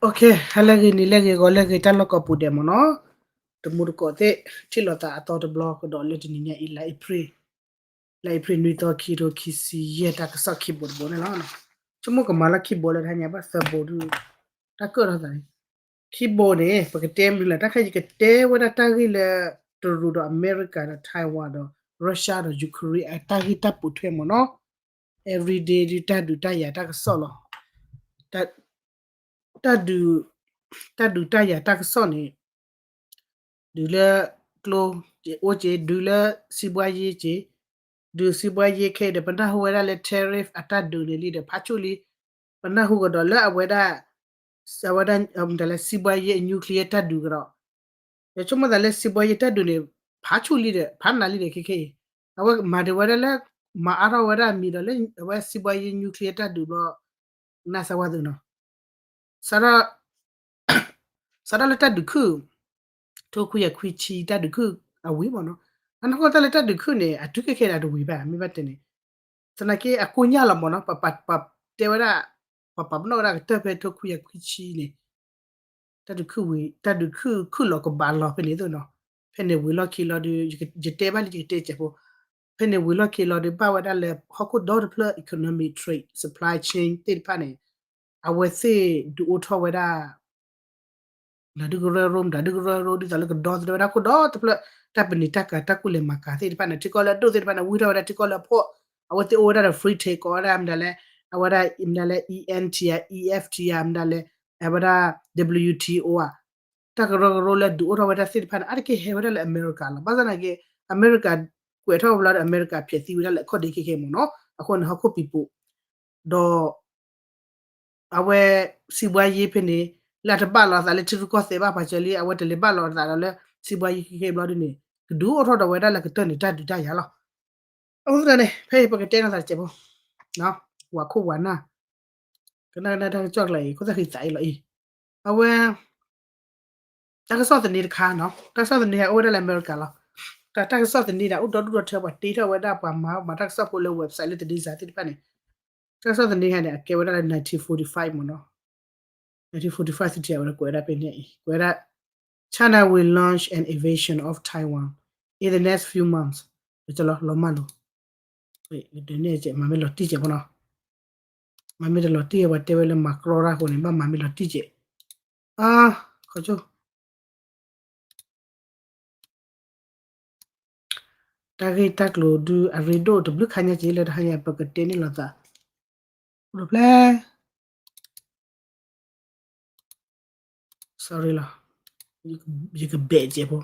ဟါလၢအဂ့ၤ နံၤလၢအဂ့ၤ ဂီၤလၢအဂ့ၤ တၢ်လီၢ်ကိးပူၤဒဲးမ့ၢ်နီၤ, တမူတကိးသ့ၣ် ထံၣ်လိာ်သးအသီတဘျီကဒီးလၢတနံၤညါအံၤ လါအ့ဖြ့ၣ် လါအ့ဖြ့ၣ်နွံသီ ခံထိခံဆံယဲၢ် တၢ်ကစီၣ်ခံဘိတဘိန့ၣ်လီၤ. ဆိကမိၣ်ကမၤလၢခံဘိလၢတဟါညါ ဘၣ်သၢဘိဒုး တၢ်ကၢၣ်ထီၣ်သးန့ၣ် ခံဘိန့ၣ် ပကတဲမနုၤလဲၣ် တၢ်ခဲအံၤယကတဲဝဲဒၣ်တၢ်ဂ့ၢ်လၢ တရူးဒီးအမဲရကၤဒီး Taiwan ဒီး Russia ဒီး Ukraine အတၢ်ဂ့ၢ်တၢ်ပိာ်ထွဲမ့ၢ်နီၤ, everyday ဒုးတၢ်ဒုးတၢ်ယၤတၢ်ကစီၣ်လီၤ. တၢ်ဒုး တၢ်ဒုးတၢ်ယၤတၢ်ကစီၣ်န့ၣ် ဒုးလၢကျိအိၣ်က့ၤ ဒုးလၢစံးဘှါယ့က့ၤ ဒုးစံးဘှါယ့ခဲအံၤဒီး ပနၢ်ဟူဝဲဒၣ်လၢ tariff အတၢ်ဒုးန့ၣ်လံဒီး ဖးဆူၣ်လံ, ပနၢ်ဟူကဒီးလၢအဝဲဒၣ် အဝဲဒၣ် မတၤလဲၣ် စံးဘှါယ့အ nuclear တၢ်ဒုးကဒီး, ယဆိကမိၣ်သးလၢစံးဘှါယ့တၢ်ဒုးန့ၣ် ဖးဆူၣ်လံဒီး ဖးနးလံဒီး ခဲခဲအံၤ အဝဲမၤဒံးဝဲဒၣ်လၢ မၤအါထီၣ်ဝဲဒၣ်မံၤဒီးလၢအဝဲစံးဘှါယ့ nuclear တၢ်ဒုးဘျီ နၢ်စၢ်ဝါသုးနီၤ စးထီၣ် စးထီၣ်လၢတၢ်ဒုးခုၣ် ထိခွံကယၤခွံဆံတၢ်ဒုးခုၣ်အဝံၤမ့ၢ်နီၤ, အနီၢ်ကီၢ်တၢ်လၢတၢ်ဒုးခုၣ်န့ၣ် အတုၤခဲခဲအံၤဒီးတဝံၤဘၣ် မ့ၢ်ဘၣ်တဲန့ၣ်, သနာ်က့အကိညၢ်လီၤမ့ၢ်နီၤ, ပတဲဝဲဒၣ် ပပာ်ပနီၣ်ဝဲဒၣ်ကတၢၢ်ဖဲထိခွံကယၤခွံဆံန့ၣ် တၢ်ဒုးခုၣ်ဝံၤ တၢ်ဒုးခုၣ်ခုၣ်လီၤကဘၣ်လီၤဖဲန့ၣ်သိးနီၤ, ဖဲန့ၣ်ဝံၤလီၢ်ခံလီၤဒီး ယတဲဘၣ်လံ ယကတဲစဲးဖိ, ဖဲန့ၣ်ဝံၤလီၢ်ခံလီၤဒီး ဘၣ်ဝဲဒၣ်လၢဟီၣ်ခိၣ်ဒီတဖျၢၣ် economic trade supply chain သ့ၣ်တဖၣ်န့ၣ် အဝဲသ့ၣ်ဒုးအိၣ်ထီၣ်ဝဲဒၣ် ဒၣ်ဒုကရၢရိ မတၤဒုကရၢရိ ဒ်သိးလၢကဒီသဒၢဝဲဒၣ်ခိၣ်ဒီတဖျၢၣ် တၢ်ပနံာ်တၢ်ကၤ တၢ်ကူၣ်လဲၤမၤကၤသ့ၣ်တဖၣ်န့ၣ် ထံကီၢ်လၢအဒိၣ်သ့ၣ်တဖၣ်န့ၣ် ဝံထီၣ်ဝဲဒၣ်ထံကီၢ်လၢအဖှီၣ်, အဝဲသ့ၣ်အိၣ်ဝဲဒၣ်ဒီး free trade ကိးဝဲဒၣ်မတၤလဲၣ်, အဝဲဒၣ် မတၤလဲၣ် E N T ဧါ E F T ဧါ မတၤလဲၣ်, အဝဲဒၣ် W T O ဧါ, တၢ်ကရၢကရိလၢဒုးအိၣ်ထီၣ်ဝဲဒၣ်သ့ၣ်တဖၣ်န့ၣ် အါတက့ၢ်ဟဲဝဲဒၣ်လၢအမဲရကၤလီၤ. ဘၣ်ဆၣ်သနာ်က့ အမဲရကၤကွဲးထီၣ်ဝဲဘျီဒီး အမဲရကၤဖျဲးသံဝဲဒၣ်လၢအခီၣ်ဒ့ခဲခဲမ့ၢ်နီၤ, အဃိန့ၣ် ဟီၣ်ခိၣ်ပံၤပူၤ ဒီး အဝဲစံးဘှါယ့ဖဲန့ၣ် လၢအတဘၣ်လီၤအသးလၢထံရူၢ်ကီၢ်သဲးဘၣ် ပှၤစၢၤလံ အဝဲတလဲၤဘၣ်လီၤအသးဒီးလၢစံးဘှါယ့ခဲခဲဘျီဒုန့ၣ် ကဒုးအိၣ်ထီၣ်ဒီးဝဲဒၣ်လၢကတၢၢ်န့ၣ် တၢ်ဒုးတၢ်ယၤလီၤ. အဃိသတးန့ၣ် ဖဲအံၤပကတဲနီၢ်သးတစဲးဖိ ဝၤခိၣ်ဝၤနၢ် ကနၣ်ကနၣ်တၢ်ကစီၣ်ကျါအံၤ ခိၣ်သၣ်ဃံသးအံၤလီၤအံၤ အဝဲ တၢ်ကစီၣ်သန့တခါနီၤ, တၢ်ကစီၣ်သန့ဟဲအိၣ်ဝဲဒၣ်လၢအမဲရကၤလီၤ. တၢ်ကစီၣ်သန့ဒီး အိၣ်ဒီဒူၣ်ဒီထၢ ပှၤတ့ထီၣ်ဝဲဒၣ် ပှၤမၤမၤတၢ်ကစီၣ်ဖိလၢ website လၢသန့စၤသ့ၣ်တဖၣ်န့ၣ်, တၢ်ကစီၣ်သန့ဟဲန့ၣ် အကဲဝဲဒၣ်လၢ nineteen forty-five မ့ၢ်နီၤ, nineteen forty-five သထံ အဝဲဒၣ်ကွဲးဝဲဒၣ်ဖဲန့ၣ်အံၤ ကွဲးဝဲဒၣ် China will launch an invasion of Taiwan in the next few months. လီၤမၢ်လိာ် မၤမ့ၢ်လီၤတံၢ်ကဲးဖိနီၤ, မၤမ့ၢ်တလီၤတံၢ် ပှၤတဲဝဲလၢမၤကြီတၢ်အဃိန့ၣ် ဘၣ်မၤမ့ၢ်လီၤတံၢ်ကဲး, ခီ တၢ်ဂ့ၢ်တၢ်ကျိၤဒုးအရ့ဒိၣ်တဘျုးခါညါက့ၤလၢတဟါညါ ပကတဲန့ၢ်လိာ်သး, အိၣ်ဒီးဖျဲ sorry လီၤ, ယကဘဲးကဲးဖိ,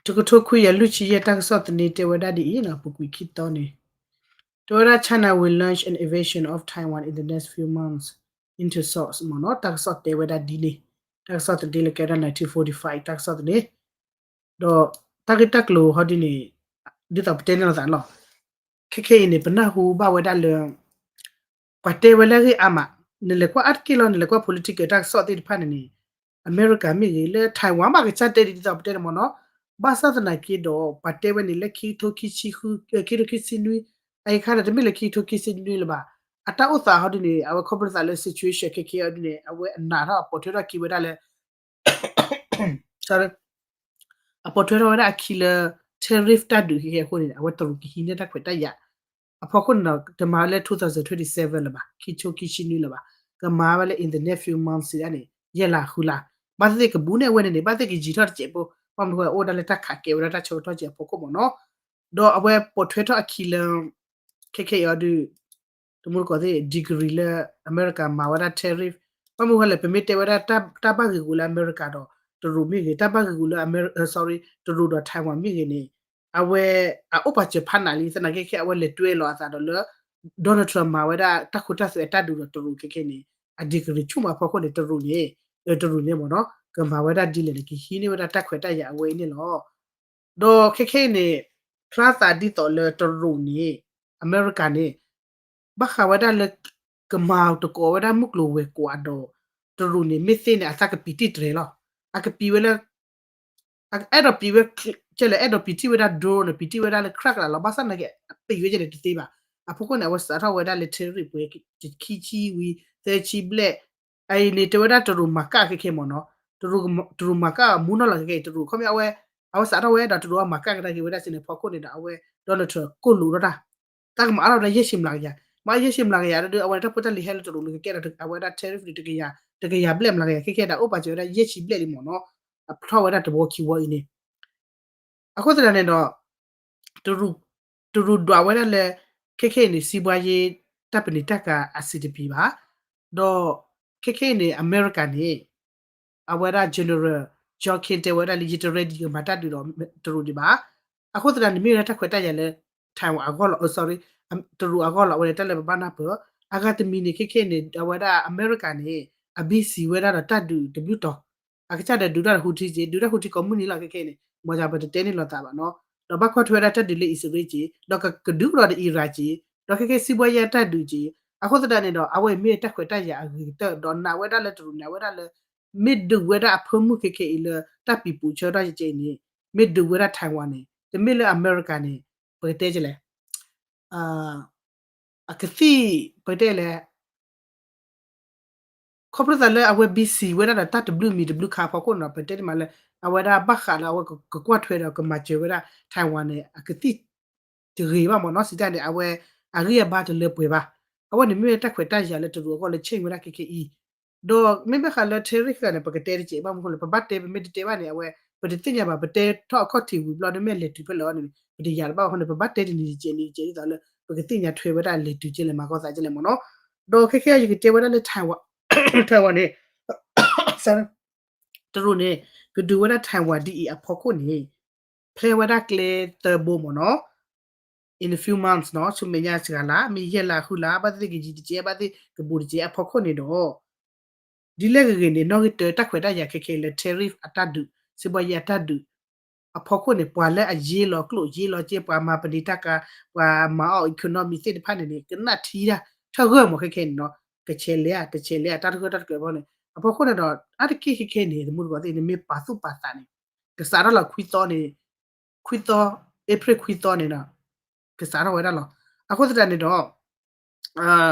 တကထိခွံကယၤလွံၢ်ဆံယဲၢ် တၢ်ကစီၣ်သန့တဲဝဲဒၣ်ဒ်အံၤနီၤ, ပူၤကွံာ်ခံသီန့ၣ် တဲဝဲဒၣ် China will launch an invasion of Taiwan in the next few months into source မ့ၢ်နီၤ, တၢ်ကစီၣ်တဲဝဲဒၣ်ဒ်န့ၣ်, တၢ်ကစီၣ်သန့လၢကဲဝဲဒၣ် nineteen forty-five တၢ်ကစီၣ်သန့, ဒီးတၢ်ဂ့ၢ်တၢ်ကျိၤဟီဒ်န့ၣ် ဒ်သိးပတဲန့ၢ်လိာ်သးလီၤ. ခဲခဲအံၤန့ၣ် ပနၢ်ဟူဘၣ်ဝဲဒၣ်လၢ ပှၤတဲဝဲလၢအဂ့ၢ်အါမး, နလဲၤကွၢ်အါတက့ၢ်လီၤ, နလဲၤကွၢ် political တၢ်ကစီၣ်သ့ၣ်တဖၣ်န့ၣ်န့ၣ် အမဲရကၤမ့ၢ်ဂ့ၤ, လၢ Taiwan ဘၣ်ကစၢ်တဲဒ်သိးပတဲန့ၣ်မ့ၢ်နီၤ, ဘၣ်ဆၣ်သနာ်က့ဒီး ပှၤတဲဝဲန့ၣ်လၢခံကထိခံဆံဃု, ခံကထိခံဆံနွံ, အခါဒီးတမ့ၢ်လၢခံကထိခံဆံနွံလၢၤဘၣ်, အတၢ်အိၣ်သးဟီဒ်န့ၣ် အဝဲခီဖျိသးလၢ situation ခဲခဲအံၤဒ်န့ၣ် အဝဲအနးထီၣ်အပိာ်ထွဲထီၣ်ခံဝဲဒၣ်လၢ အပိာ်ထွဲထီၣ်ဝဲဒၣ်အခံလၢ tariff တၢ်ဒုးခဲခဲအဃိန့ၣ် အဝဲတရူးကဟံးန့ၢ်တၢ်ခွဲးတၢ်ယာ်, အဖီခိၣ်န့ၣ်ဒီး တမၤဝဲလၢ two thousand twenty-seven လၢၤဘၣ်, ခံကထိခံဆံနွံလၢၤဘၣ်, ကမၤဝဲလၢ in the next few months ဒၣ်န့ၣ် ယဲၢ်လါဃုလါ, ဘၣ်သ့ၣ်သ့ၣ်ကဘူးန့ၢ်အဝဲန့ၣ်န့ၣ် ဘၣ်သ့ၣ်ကယံာ်ထီၣ်တစဲးဖိ, ဘၣ်မနုၤဃိအိၣ်ဒၣ်လၢတၢ်ခးကဲဝဲဒၣ်တၢ်ဆၢကတီၢ်စဲးအဖီခိၣ်မ့ၢ်နီၤ, ဒီးအဝဲပိာ်ထွဲထီၣ်အခံလၢ ခဲခဲအံၤအီၤဒုး တမူတကိးသ့ၣ် degree လၢအမဲရကၤမၤဝဲဒၣ် tariff, ဘၣ်မနုၤဃိလဲၣ် ပမ့ၢ်တဲဝဲဒၣ်တၢ်ဘၣ်ဂ့ၤဂူာ်လၢအမဲရကၤဒီးတရူးမ့ၢ်ဂ့ၤ, တၢ်ဘၣ်ဂ့ၤဂူာ်လၢ sorry တရူးဒီး Taiwan မ့ၢ်ဂ့ၤန့ၣ် အဝဲအအိၣ်ပာ်စၢၤဖးနးလံ, သနာ်က့ခဲ အဝဲလဲၤတွဲလီၤအသးဒီးလၢ Donald Trump မၤဝဲဒၣ်တၢ်ခိတၢ်သွဲအတၢ်ဒုးဒီးတရူးခဲခဲန့ၣ် အ degree ဆူၣ်မးအဖီခိၣ်န့ၣ် တရူးန့ၣ် တရူးန့ၣ်မ့ၢ်နီၤ ကမၤဝဲဒၣ်ဒ်လဲၣ်န့ၣ် ကဟံးန့ၢ်ဝဲဒၣ်တၢ်ခွဲးတၢ်ယာ်အဝဲအံၤန့ၣ်လီၤ. ဒီးခဲခဲအံၤန့ၣ် ဖျါသးဒ်သိးလၢတရူးန့ၣ် အမဲရကၤန့ၣ် ဘၣ်ဃးဝဲဒၣ်လၢ ကမၤသကိးဝဲဒၣ်မုၢ်ကျိၤဝဲၤကွာ်ဒီး တရူးန့ၣ် မ့ၢ်သ့န့ၣ် အသးကပံာ်တံၢ်တြဲၤလီၤ. အကပံာ်ဝဲလၢ အဲၣ်ဒိးပံာ်ဝဲ ကဲလဲၣ် အဲၣ်ဒိးပံာ်တံၢ်ဝဲဒၣ် drone န့ၣ် ပံာ်တံၢ်ဝဲဒၣ်လၢ ခရၣ်ကလးလီၤ. ဘၣ်ဆၣ်သနာ်က့ အပံာ်ဝဲကဲန့ၣ်တသ့ဘၣ်. အဖီခိၣ်န့ၣ် အဝဲစးထီၣ်ဝဲဒၣ်လၢ tariff ပှဲၤခံဆံဝံၤ သၢဆံဘျဲၣ်, အအံၤန့ၣ် တဲဝဲဒၣ်တရူးမၤကၣ်ခဲခဲမ့ၢ်နီၤ, တရူးမၤကၣ်မူနီၢ်လီၤခဲခဲအံၤ တရူး ခီပညီအဝဲ အဝဲစးထီၣ်ဝဲဒီးတရူးအမၤကၣ်ကဒါက့ၤဝဲဒၣ်စ့ၢ်န့ၣ် ဖီခိၣ်န့ၣ်ဒီး အဝဲ Donald Trump ကိၢ်လိာ်ထီၣ်တၢ် တၢ်ကမၤအါထီၣ်ဝဲဒၣ်ယဲၢ်ဆံမျးကယၤ, မ့ၢ်ယဲၢ်ဆံမျးကယၤဒီး အဝဲဒၣ်တၢ်ဖိတၢ်လံၤဟဲလၢတရူးန့ၣ် ကကဲဒီးအဝဲဒၣ် tariff န့ၣ် တကယၤဘျဲၣ်မျးကယၤ ခဲခဲဒီး အိၣ်ပာ်စၢၤဝဲဒၣ်ယဲၢ်ဆံဘျဲၣ်လံမ့ၢ်နီၤ, အထီၣ်ဝဲဒၣ်တဝီခံဝီအံၤန့ၣ် အဃိသတးန့ၣ်ဒီး တရူးဒွးဝဲဒၣ်လၢ ခဲခဲအံၤန့ၣ် စံးဘှါယ့ တၢ်ပနံာ်တၢ်ကၤအဆံးတပံၤဘၣ်, ဒီးခဲခဲအံၤန့ၣ် အမဲရကၤန့ၣ် အဝဲဒၣ် General John Kerry တဲဝဲဒၣ်လၢ ယတ ready ကမၤတၢ်ဒုးဒီးတရူးဒံးဘၣ်. အဃိသတးန့ၣ် မ့ၢ်ဝဲဒၣ်တၢ်ခွဲးတၢ်ယာ်လၢ Taiwan အဂီၢ်လီၤ, အ sorry တရူးအဂီၢ်လီၤ. အဝဲန့ၣ်တၢ်လၢပဘၣ်နၢ်ပၢၢ် အဂၤတမံၤန့ၣ် ခဲခဲအံၤန့ၣ် အဝဲဒၣ်အမဲရကၤန့ၣ် အ busy ဝဲဒၣ်ဒီးတၢ်ဒုးတဘျုးတီၤ, အကစၢ်ဒီးဒုးတၢ်ဒီး Houthi က့, ဒုးတၢ် Houthi ကိးမုၢ်နံၤလီၤ ခဲခဲအံၤန့ၣ် မ့ၢ်ပတတဲန့ၢ်လိာ်သးဘၣ်နီၤ, ဒီးဘၣ်ကွၢ်ထွဲဝဲဒၣ်တၢ်ဒုးလၢအံၣ်စရ့လးက့, ဒီးကဒုးကဒီးဒီး Iran က့, ဒီးခဲခဲစံးဘှါယ့တၢ်ဒုးက့, အဃိသတးန့ၣ်ဒီး အဝဲမ့ၢ်တၢ်ခွဲးတၢ်ယာ်အဂ့ၤကတၢၢ် ဒီးနာ်ဝဲဒၣ်လၢတရူးန့ၣ် အဝဲဒၣ်လၢ မ့ၢ်ဒုးဝဲဒၣ်အဖၢမုၢ်ခဲခဲအံၤလၢ တၢ်ပံၤပူၤဆၢထီၣ်က့အံၤန့ၣ် မ့ၢ်ဒုးဝဲဒၣ် Taiwan န့ၣ် တမ့ၢ်လၢအမဲရကၤန့ၣ် ပကတဲကလဲၣ် အကသံၣ် ပကတဲလဲၣ် ခီဖျိသးလၢအဝဲ busy ဝဲဒၣ်ဒီးတၢ်တဘျုးမံၤတဘျုးခါအဖီခိၣ်န့ၣ်ဒီး ပတဲတမံၤလၢ အဝဲဒၣ်ဘၣ်ဃးလၢအဝဲကကွၢ်ထွဲဒီးကမၤစၢၤဝဲဒၣ် Taiwan န့ၣ် အကသံၣ်တဂ့ၤဘၣ်မ့ၢ်နီၤ, စံးတၢ်န့ၣ် အဝဲအဂံၢ်အဘါတလၢပှဲၤဘၣ်. အဝဲန့ၣ်မ့ၢ်ဝဲတၢ်ခွဲးတၢ်ယာ်လၢတရူးအဂီၢ်လၢ change ဝဲဒၣ်ခဲခဲအံၤ ဒီးမ့ၢ်ဘၣ်ဃးလၢ tariff ဃာ်န့ၣ် ပကတဲတကဲးဘၣ်မနုၤဃိလဲၣ် ပဘၣ်တဲပမ့ၢ်တတဲဘၣ်န့ၣ် အဝဲ ပတသ့ၣ်ညါဘၣ် ပတဲထီၣ်အခီၣ်ထံးဝံၤဘျီန့ၣ် မ့ၢ်လဲၤတုၤဖဲလဲၣ်အီၤန့ၣ် ပတယာ်တဘၣ်အဃိန့ၣ် ပဘၣ်တဲတနံၤတကဲးနံၤတကဲးဒ်သိးလၢ ပကသ့ၣ်ညါထွဲဝဲဒၣ်လဲၤတုၤကဲလဲၣ်မၤကီၢ်သးကဲလဲၣ်မ့ၢ်နီၤ, ဒီးခဲခဲအံၤယကတဲဝဲဒၣ်လၢ Taiwan, Taiwan န့ၣ် တရူးန့ၣ် ကဒုးဝဲဒၣ် Taiwan ဒ်အံၤအဖီခိၣ်န့ၣ် plan ဝဲဒၣ်ကျဲသၢဘိမ့ၢ်နီၤ in a few months နီၤ ဆူမဲာ်ညါစှၤလါ မ့ၢ်ယဲၢ်လါဃုလါ ဘၣ်သ့ၣ်သ့ၣ်ကယံၤတကဲး ဘၣ်သ့ၣ်ကဘူးတကဲးအဖီခိၣ်န့ၣ်ဒီး ဒ်လဲၣ်ဂ့ၤဂ့ၤန့ၣ် နီၣ်ဂံၢ်တၢတၢ်ခွဲးတၢ်ယာ်ခဲခဲအံၤလၢ tariff အတၢ်ဒုး စံးဘှါယ့အတၢ်ဒုး အဖီခိၣ်န့ၣ် ပှၤလၢအယ့လီၤကျိၣ်ယ့လီၤစ့ ပှၤမၤပနံာ်တၢ်ကၤ ပှၤမၤအီၣ် economy သ့ၣ်တဖၣ်န့ၣ်န့ၣ် ကနၣ်ထံတၢ်ထၢၣ်ဂၢၢ်မ့ၢ်ခဲခဲအံၤန့ၣ်နီၤ ကဆဲးလဲၤဧါ တဆဲးလဲၤဧါ တၢ်တဂၢၢ်တၢ်တကျၢၤအဖီန့ၣ် အဖီခိၣ်န့ၣ်ဒီး အါတက့ၢ်ခဲခဲအံၤန့ၣ် တမူတကိးသ့ၣ်န့ၣ် မ့ၢ်ပာ်သူၣ်ပာ်သးန့ၣ် ကစးထီၣ်လီၤခွံသီန့ၣ် ခွံသီ April ခွံသီန့ၣ်ဒီး ကစးထီၣ်ဝဲဒၣ်လီၤ. အဃိသတးန့ၣ်ဒီး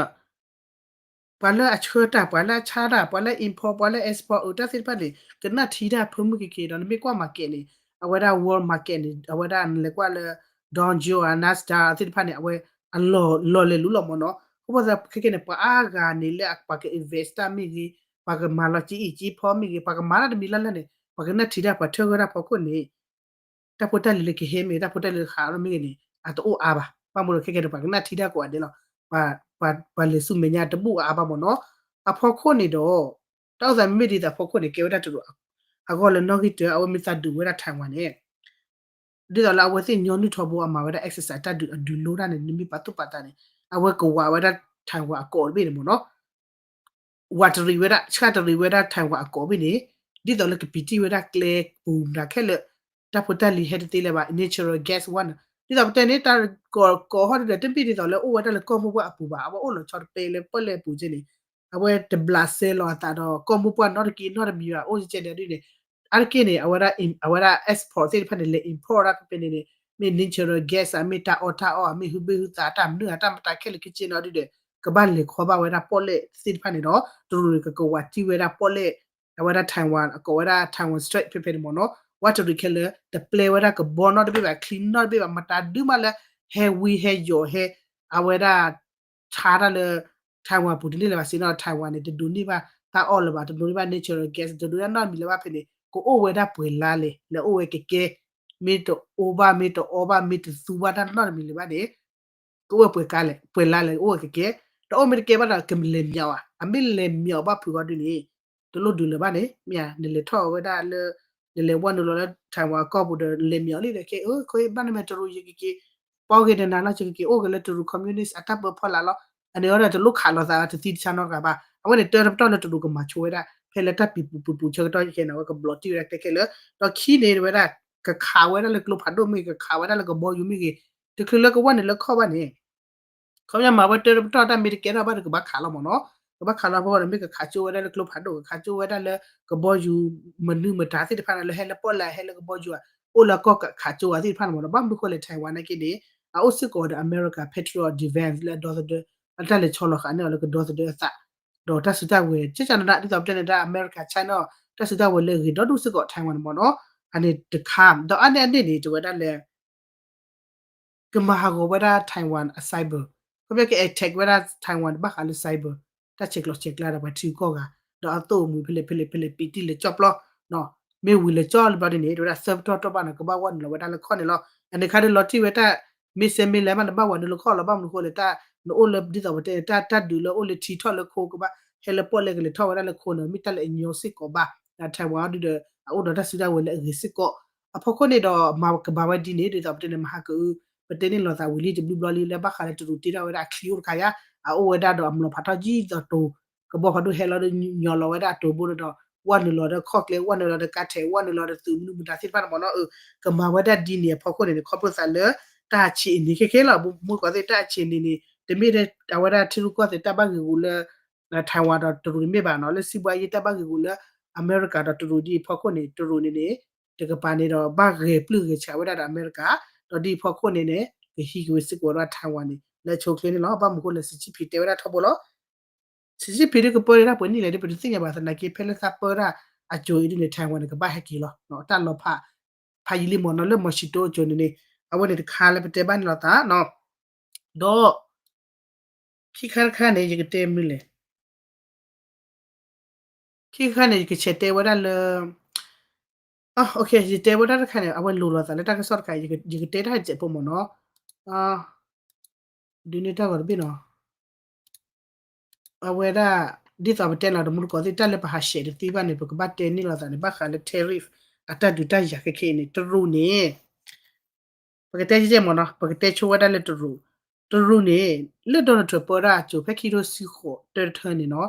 ပှၤလၢအဆှၢတၢ် ပှၤလၢအဆါတၢ် ပှၤလၢ import ပှၤလၢ export အတၢ်သ့ၣ်တဖၣ်န့ၣ် ကနၣ်ထံတၢ်ဖၢမုၢ်က့ၤက့ၤဒီး နမ့ၢ်ကွၢ် market န့ၣ် အဝဲဒၣ် world market န့ၣ် အဝဲဒၣ်နလဲၤကွၢ်လၢ Dow Jones ဧါ Nasdaq သ့ၣ်တဖၣ်န့ၣ် အဝဲအလီၤလီၤလဲၤလူလီၤမ့ၢ်နီၤ. အဃိသတးခဲကဲန့ၣ် ပှၤအါဂၤန့ၣ်လၢပှၤက invest တၢ်မ့ၢ်ဂ့ၤ ပှၤကမၤလီၤက့ၤအံၤက့ၤဖီမ့ၢ်ဂ့ၤ ပှၤကမၤတၢ်တမံၤလၢ်လၢ်န့ၣ် ပှၤကနၣ်ထံတၢ်ပှၤထၢၣ်ဂၢၢ်တၢ်ဖီခိၣ်န့ၣ် တၢ်ဖိတၢ်လံၤလၢကဟဲမ့ၢ် တၢ်ဖိတၢ်လံၤလၢကဟးထီၣ်မ့ၢ်ဂ့ၤန့ၣ် အတအိၣ်အါဘၣ်. ဘၣ်မနုၤလဲၣ် ခဲကဲန့ၣ်ပှၤကနၣ်ထံတၢ်ကိးဂၤဒဲးလီၤ. ပှၤလဲၤဆူမဲာ်ညါတဘူၣ်အါဘၣ်မ့ၢ်နီၤ. အဖီခိၣ်န့ၣ်ဒီး တၢ်အိၣ်သးမ့မ့ၢ်ဒ်သိးအဖီခိၣ်န့ၣ် ကဲဝဲဒၣ်တရူးအဂီၢ်လၢနီၣ်ဂံၢ်တၢ အဝဲမ့ၢ်သးဒုးဝဲဒၣ် Taiwan န့ၣ် ဒ်သိးလၢအဝဲသ့ၣ်ညီနုၢ်ထီဘိအမၤဝဲဒၣ် exercise တၢ်ဒုးအဒုးလိတၢ်န့ၣ် နမ့ၢ်ပာ်သူၣ်ပာ်သးန့ၣ် အဝဲကဝးဝဲဒၣ် Taiwan အကိးတဘ့ၣ်န့ၣ်မ့ၢ်နီၤ. ဝးတရံးဝဲဒၣ် ဆှၣ်တရံးဝဲဒၣ် Taiwan အကိးဘ့ၣ်န့ၣ် ဒ်သိးလၢကပံးတံၢ်ဝဲဒၣ်ကျဲပူၤမတၤခဲလၢာ် တၢ်ဖိတၢ်လံၤဟဲတသ့လၢၤဘၣ် natural gas ဝဲန့ၣ် ဒ်သိးပတဲန့ၣ် တၢ်ကိးဟီၣ်ဒုဒီး တမ့ၢ်ဒ်သိးလၢအိၣ်ဝဲဒၣ်လၢကီၢ်မိၢ်ပှၢ်အပူၤဘၣ် အဝဲအိၣ်လီၤဆီတပဲလၢပီၣ်လဲၣ်အပူၤကဲန့ၣ် အဝဲတဘျးစဲလီၤအသးဒီးကီၢ်မိၢ်ပှၢ်နီတက့ၢ်နီတမံၤဘၣ် အိၣ်ကဲန့ၣ်ဒ်န့ၣ် အါတက့ၢ်န့ၣ် အဝဲဒၣ် အဝဲဒၣ် export သ့ၣ်တဖၣ်န့ၣ် လဲၤ import ဒၣ်ဖဲဖဲန့ၣ်န့ၣ် မ့ၢ် natural gas ဧါ မ့ၢ်တၢ်အီၣ်တၢ်အီဧါ မ့ၢ်ဟုဘ့ၣ်ဟုသးတၢ်မနုၤဧါ တၢ်မတၤခဲလၢာ်ခဲဆ့နီၤဒ်ဒီး ကဘၣ်လဲၤခီဘၣ်ဝဲဒၣ်ပီၣ်လဲၣ်သ့ၣ်တဖၣ်န့ၣ်ဒီး တရူးန့ၣ်ကကဝးတံၢ်ဝဲဒၣ်ပီၣ်လဲၣ် အဝဲဒၣ် Taiwan အကိးဝဲဒၣ် Taiwan Strait ဖဲဖဲန့ၣ်မ့ၢ်နီၤ ဝးတရံးခဲလၢာ် တပျဲဝဲဒၣ်ကဘီနီတဘ့ၣ်ဘၣ် ချံနီတဘ့ၣ်ဘၣ် မတၤဒုမးလၢ ဟဲဝံဟဲယိာ်ဟဲ အဝဲဒၣ် ဆါတၢ်လၢ Taiwan ပူၤတန့ၢ်လၢၤဘၣ်စ့ၢ်နီၤ Taiwan န့ၣ် တဒိးန့ၢ်ဘၣ်တၢ်အီၣ်လၢၤဘၣ် တဒိးန့ၢ်ဘၣ် natural gas တဒိးန့ၢ်နီတမံၤလၢၤဘၣ်ဖဲန့ၣ် ကအိၣ်ဝဲဒၣ်ပှဲၤလါလဲၣ် လဲၤအိၣ်ဝဲကကဲ မ့ၢ်တအိၣ်ဘၣ် မ့ၢ်တအီဘၣ် မ့ၢ်တသူဘၣ်တၢ်နီတမံၤလၢၤဘၣ်န့ၣ် ကအိၣ်ဝဲပှဲၤကါလဲၣ် ပှဲၤလါလဲၣ် အိၣ်ဝဲကကဲ တအိၣ်မ့ၢ်တကဲဘၣ်ဒီး ကလဲၤမၠးအီၤ အမ့ၢ်လဲၤမၠးအီၤဘၣ်ဖုးအီၤဒ်န့ၣ် တလိၣ်ဒုးလၢၤဘၣ်န့ၣ် မ့ၢ်ဧါ နလဲၤထီၣ်ဝဲဒၣ်လၢ နလဲၤဝဲနုာ်လီၤလၢ Taiwan အကီၢ်ပူၤဒီး လဲၤမၠးအီၤလံဒီး ကဲ အၢ ခီဘၣ်နမဲာ်တရူးယကက့ၤ ပီၣ်ဂ့ၤနနၤလီၤ ယကက့ၤအိၣ်က့ၤလၢတရူး communist အတၢ်ပၢဖီလာ်လီၤ အန့ၣ်အီၤဒီးတလိၣ်ခးလိာ်သးတသံတဆါနီတဂၤဘၣ် အဝဲန့ၣ်တၢတပတီၢ်လၢတရူးကမၤဆိဝဲဒၣ် ဖဲလၢတၢ်ပံၤပူၤပူၤပူၤဆၢကတီၢ်ခဲန့ၣ် အဝဲကဘျီးတံၢ်ဝဲဒၣ်တဲခဲလၢာ် ဒီးခံန့ၣ်ဝဲဒၣ် ကခးဝဲဒၣ်လၢကျိဖးဒိၣ်မ့ၢ်ဂ့ၤ ကခးဝဲဒၣ်လၢကဘီယူၤမ့ၢ်ဂ့ၤ တချုးလၢကဝဲနုာ်လၢခီၣ်ဘၣ်န့ၣ် ခီပညီမၤဝဲတၢတပတီၢ်တၢ်မ့ၢ်တကဲထီၣ်ဘၣ်ဒီးကဘၣ်ခးလီၤမ့ၢ်နီၤ ကဘၣ်ခးလီၤဖဲန့ၣ် မ့ၢ်ကခးကၠိဝဲဒၣ်လၢကျိဖးဒိၣ် ကခးကၠိဝဲဒၣ်လၢကဘီယူၤ မနုၤမတၤသ့ၣ်တဖၣ်န့ၣ် လၢဟဲလၢပီၣ်လဲၣ်ဟဲလၢကဘီယူၤ အိၣ်လၢကီၢ်ခးကၠိဝဲသ့ၣ်တဖၣ်န့ၣ်မ့ၢ်နီၤ ဘၣ်မနုၤဃိလဲၣ် Taiwan နာ်က့န့ၣ် အအိၣ်စ့ၢ်ကီးဒီး America Patriot Defense လၢအဒီသဒၢ အတၢ်လဲၤဆီလီၤဃာ်န့ၢ်အီၤလၢကဒီသဒၢအသး ဒီးတၢ်စုတၢ်ဝဲၤ ကကနဒၣ် ဒ်သိးပတဲန့ၣ် တၢ်အမဲရကၤ China တၢ်စုတၢ်ဝဲၤလၢအဂ့ၤဒီဒူၣ်စ့ၢ်ကီး Taiwan န့ၣ်မ့ၢ်နီၤ, အန့ၣ်တခါ ဒီးအါန့ၢ်အန့ၣ်န့ၣ် တဝဲဒၣ်လၢ ကမၤဟးဂီၤဝဲဒၣ် Taiwan အ cyber, ခီပညီက attack ဝဲဒၣ် Taiwan ဘၣ်ဃးလၢ cyber, တၢ်ဆဲးကျိးဆဲးကျၢဒီးပှၤထံဂုၤကီၢ်ဂၤ, ဒီးအသိၣ်အမူဖဲလဲၣ်ဖဲလဲၣ်ဖဲလဲၣ် ပံးတံၢ်လၢကၠီၣ်ပျီ, မ့ၢ်ဝံၤလၢကၠီၣ်လၢဘျီဒ်န့ၣ် တဝဲဒၣ်သၢပတီၢ်တီၢ်ဘၣ်န့ၣ် ကဘၣ်ဝဲနုာ်လီၤဝဲဒၣ်လၢခီၣ်န့ၣ်လီၤ. အန့ၣ်ခါဒီးလီၤတံၢ်ဝဲတၢ် မ့ၢ်စဲမ့ၢ်လဲၤမးန့ၣ် ဘၣ်ဝဲနုာ်လၢခီၣ်လီၤ. ဘၣ်မနုၤဃိလဲၣ် တၢ်နအိၣ်လၢဒ်သိးပတဲန့ၣ် တၢ်တၢ်ဒုးလၢအိၣ်လၢထံထီၣ်လၢခိကဘၣ် ဟဲလၢပီၣ်လဲၣ်ကလဲၤထီၣ်ဝဲဒၣ်လၢခိန့ၣ် မ့ၢ်တၢ်လၢအညီစ့ၢ်ကီးဘၣ်. ဒီး Taiwan အီၤဒုဒီး အအိၣ်ဒီးတၢ်စုတၢ်ဝဲၤလၢအဂ့ၤစ့ၢ်ကီး အဖီခိၣ်န့ၣ်ဒီး မၤကမၤဝဲဒ်န့ၣ် ဒ်သိးပတဲန့ၣ် မဟါကအု ပတဲန့ၣ်လိာ်သးဝံၤလံတဘျုးဘျီလံ လၢဘၣ်ဃးလၢတရူးတ့ထီၣ်ဝဲဒၣ်အချံအိၣ်တခါယါ, အအိၣ်ဝဲဒၣ်ဒီးအမျိာ်ဖးထီၣ်ယံာ်ဒီးတိၤ, ကဘီဖးဒိၣ်ဟဲလီၤဒီးညီလီၤဝဲဒၣ်အတိၤဘိဒီး ဝဲနုာ်လီၤဒီးခီၣ်ကျဲ ဝဲနုာ်လီၤဒီးကါထဲး ဝဲနုာ်လီၤဒီးသုးမနုၤမတၤသ့ၣ်တဖၣ်န့ၣ်မ့ၢ်နီၤ, ကမၤဝဲဒၣ်ဒ်န့ၣ်အဖီခိၣ်န့ၣ်န့ၣ် ခီဖျိသးလၢ တၢ်ဆံးအံၤန့ၣ်ခဲခဲလီၤ. မုၢ်ကီၢ်သ့ၣ်တၢ်ဆံးန့ၣ်န့ၣ် တမ့ၢ်ထဲအဝဲဒၣ်ထံရူၢ်ကီၢ်သဲးတၢ်ဘၣ်ဂ့ၤဂူာ်လၢ Taiwan ဒီးတရူးန့ၣ်မ့ၢ်ဘၣ်နီၤ, လၢစံးဘှါယ့ၢ်တၢ်ဘၣ်ဂ့ၤဂူာ်လၢ အမဲရကၤဒီးတရူးဒ်အဖီခိၣ်န့ၣ် တရူးန့ၣ်န့ၣ် တကပၤန့ၣ်ဒီး ဘၣ်ဂဲၤပျုၢ်ဂဲၤဆှးဝဲဒၣ်ဒီးအမဲရကၤ, ဒီးဒ်အဖီခိၣ်န့ၣ်န့ၣ် ကဟံးက့ၤဝဲစ့ၢ်ကီးဒီး Taiwan န့ၣ် လၢအဆိအချ့န့ၣ်လီၤ. ဘၣ်မနုၤဃိလဲၣ် စံးဆံဖံးတဲဝဲဒၣ်ထီဘိလီၤ. စံးဆံဖံးဒ်ကပၢတၢ်ပှဲၤနံၣ်လဲၣ်ဒ် ပတသ့ၣ်ညါဘၣ်သနာ်က့ ဖဲလၢသးပၢတၢ်အစိၤအံၤဒ်န့ၣ် Taiwan န့ၣ် ကဘၣ်ဟဲက့ၤလီၤ. တၢ်လီၤဖး ဖးယံာ်လံမ့ၢ်နီၤ လၢမီၤၡံးတိအစိၤန့ၣ်န့ၣ် အဝဲန့ၣ်တခါလၢပတဲဘၣ်န့ၣ်လီၤသးနီၤ, ဒီး ခံခါတခါန့ၣ် ယကတဲမနုၤလဲၣ် ခံခါန့ၣ် ယကဆဲးတဲဝဲဒၣ်လၢ ယတဲဝဲဒၣ်တခါန့ၣ် အဝဲလိၤလိာ်သးလၢတၢ်ကစီၣ်တခါ ယကတဲတၢ်တစဲးဖိမ့ၢ်နီၤ, ဒုးန့ၢ်တၢ်ဂီၤတဘ့ၣ်နီၤ, အဝဲဒၣ် ဒ်သိးပတဲလီၤ တမူတကိးသ့ၣ် တၢ်လၢပဟးဆှဲးတသ့ဘၣ်န့ၣ် ပကဘၣ်တဲန့ၢ်လိာ်သးန့ၣ် ဘၣ်ဃးလၢ tariff အတၢ်ဒုးတၢ်ယၤခဲခဲအံၤန့ၣ် တရူးန့ၣ် ပကတဲကဲမ့ၢ်နီၤ ပကတဲဆိဝဲဒၣ်လၢတရူး, တရူးန့ၣ် လၢ Donald Trump ပၢတၢ်အစိၤ ဖဲခံထိဆံဃိးတၢတထၢန့ၣ်နီၤ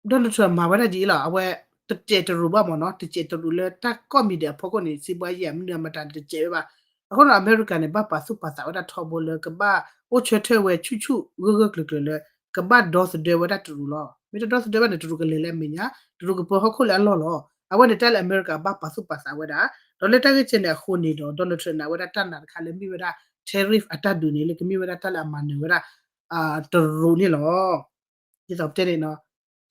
Donald Trump မၤဝဲဒၣ်ဒ်အံၤလီၤ. အဝဲ တစဲးတရူးဘၣ်မ့ၢ်နီၤ, တစဲးတရူးလၢတၢ်ကိးမံၤဒဲးအဖီခိၣ်န့ၣ် စံးဘှါယဲၢ်မနုၤအမတၤန့ၣ် တစဲးဝဲဘၣ်. အဃိန့ၣ် အမဲရကၤန့ၣ် ဘၣ်ပာ်သူၣ်ပာ်သးဝဲဒၣ်ထီဘိလၢ ကဘၣ်အိၣ်ဆၢထၢၣ်ဝဲဆူၣ်ဆူၣ်ဂၢၢ်ဂၢၢ်ကျၢၤကျၢၤလၢ ကဘၣ်ဒီသဒၢဝဲဒၣ်တရူးလီၤ. မ့ၢ်တဒီသဒၢဘၣ်န့ၣ် တရူးကလဲၤလၢအမဲာ်ညါ, တရူးကပၢဟီၣ်ခိၣ်လၢအလီၢ်လီၤ. အဝဲန့ၣ်တၢ်လၢအမဲရကၤဘၣ်ပာ်သူၣ်ပာ်သးဝဲဒၣ်, ဒီးလၢတၢ်ဂ့ၢ်ကဲန့ၣ်အဃိန့ၣ်ဒီး Donald Trump န့ၣ် အဝဲဒၣ်တၢ်နာ်တခါလၢမ့ၢ်ဝဲဒၣ် tariff အတၢ်ဒုးန့ၣ် လၢကမ့ၢ်ဝဲဒၣ်တၢ်လၢအမၤနၢၤဝဲဒၣ် တရူးန့ၣ်လီၤ. ဒ်သိးပတဲန့ၣ်နီၤ,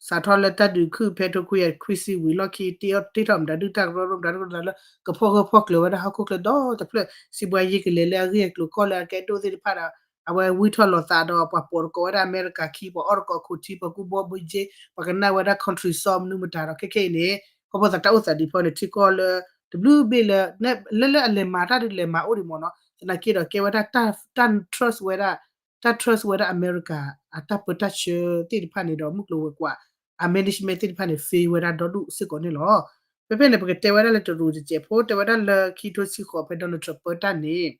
စးထီၣ်လၢတၢ်ဒုးခုၣ်ဖဲထိခွံကယၤခွံဆံဝံၤလီၢ်ခံ တ့ထီၣ်မတၤဒုၣ်တၢ်ကရၢကရိမတၤဒုၣ်ကရၢလၢ ကဖီၣ်ဂၢၢ်ဖီၣ်ကျၢၤဝဲဒၣ်ဟီၣ်ခိၣ်ချၢဒီတဖျၢၣ် စံးဘှါယဲၢ်ကလဲၤလၢအဂ့ၢ်အကျိၤကီၢ်လၢအကဲဒိၣ်သ့ၣ်တဖၣ်ဒီး အဝဲဝံထီၣ်လိာ်သးဒီးပှၤပိာ်တကိးဝဲဒၣ်အမဲရကၤခံ ပှၤအီၣ်တကိးခိၣ်ထံ ပှၤကူၣ်ဘီဘုက့ ပှၤကနၣ်ဝဲဒၣ် country song မနုၤမတၤဒီး ခဲခဲအံၤန့ၣ် ခီဖျိသးတၢ်အိၣ်သးဒ်ဖီန့ၣ် ထံကီၢ်လၢ တဘျုးဘ့ၣ်လၢ လၢလၢအလဲၤမၤတၢ်ဒုးလဲၤမၤအိၣ်ဒံးမ့ၢ်နီၤ, သနာ်က့ဒီးကဲဝဲဒၣ် တၢ် trust ဝဲဒၣ် တၢ် trust ဝဲဒၣ်အမဲရကၤ အတၢ်ပၢတၢ်ဆှၢသ့ၣ်တဖၣ်န့ၣ်ဒီး မုၢ်ကျိၤဝဲၤကွာ် အ management သ့ၣ်တဖၣ်န့ၣ် fail ဝဲဒၣ်ဒီဒူၣ်စ့ၢ်ကီးန့ၣ်လီၤ. ဖဲဖဲန့ၣ် ပကတဲဝဲဒၣ်လၢတရူးတစဲးဖိ တဲဝဲဒၣ်လၢခံထိဆံဃိးဖဲ Donald Trump ပၢတၢ်န့ၣ်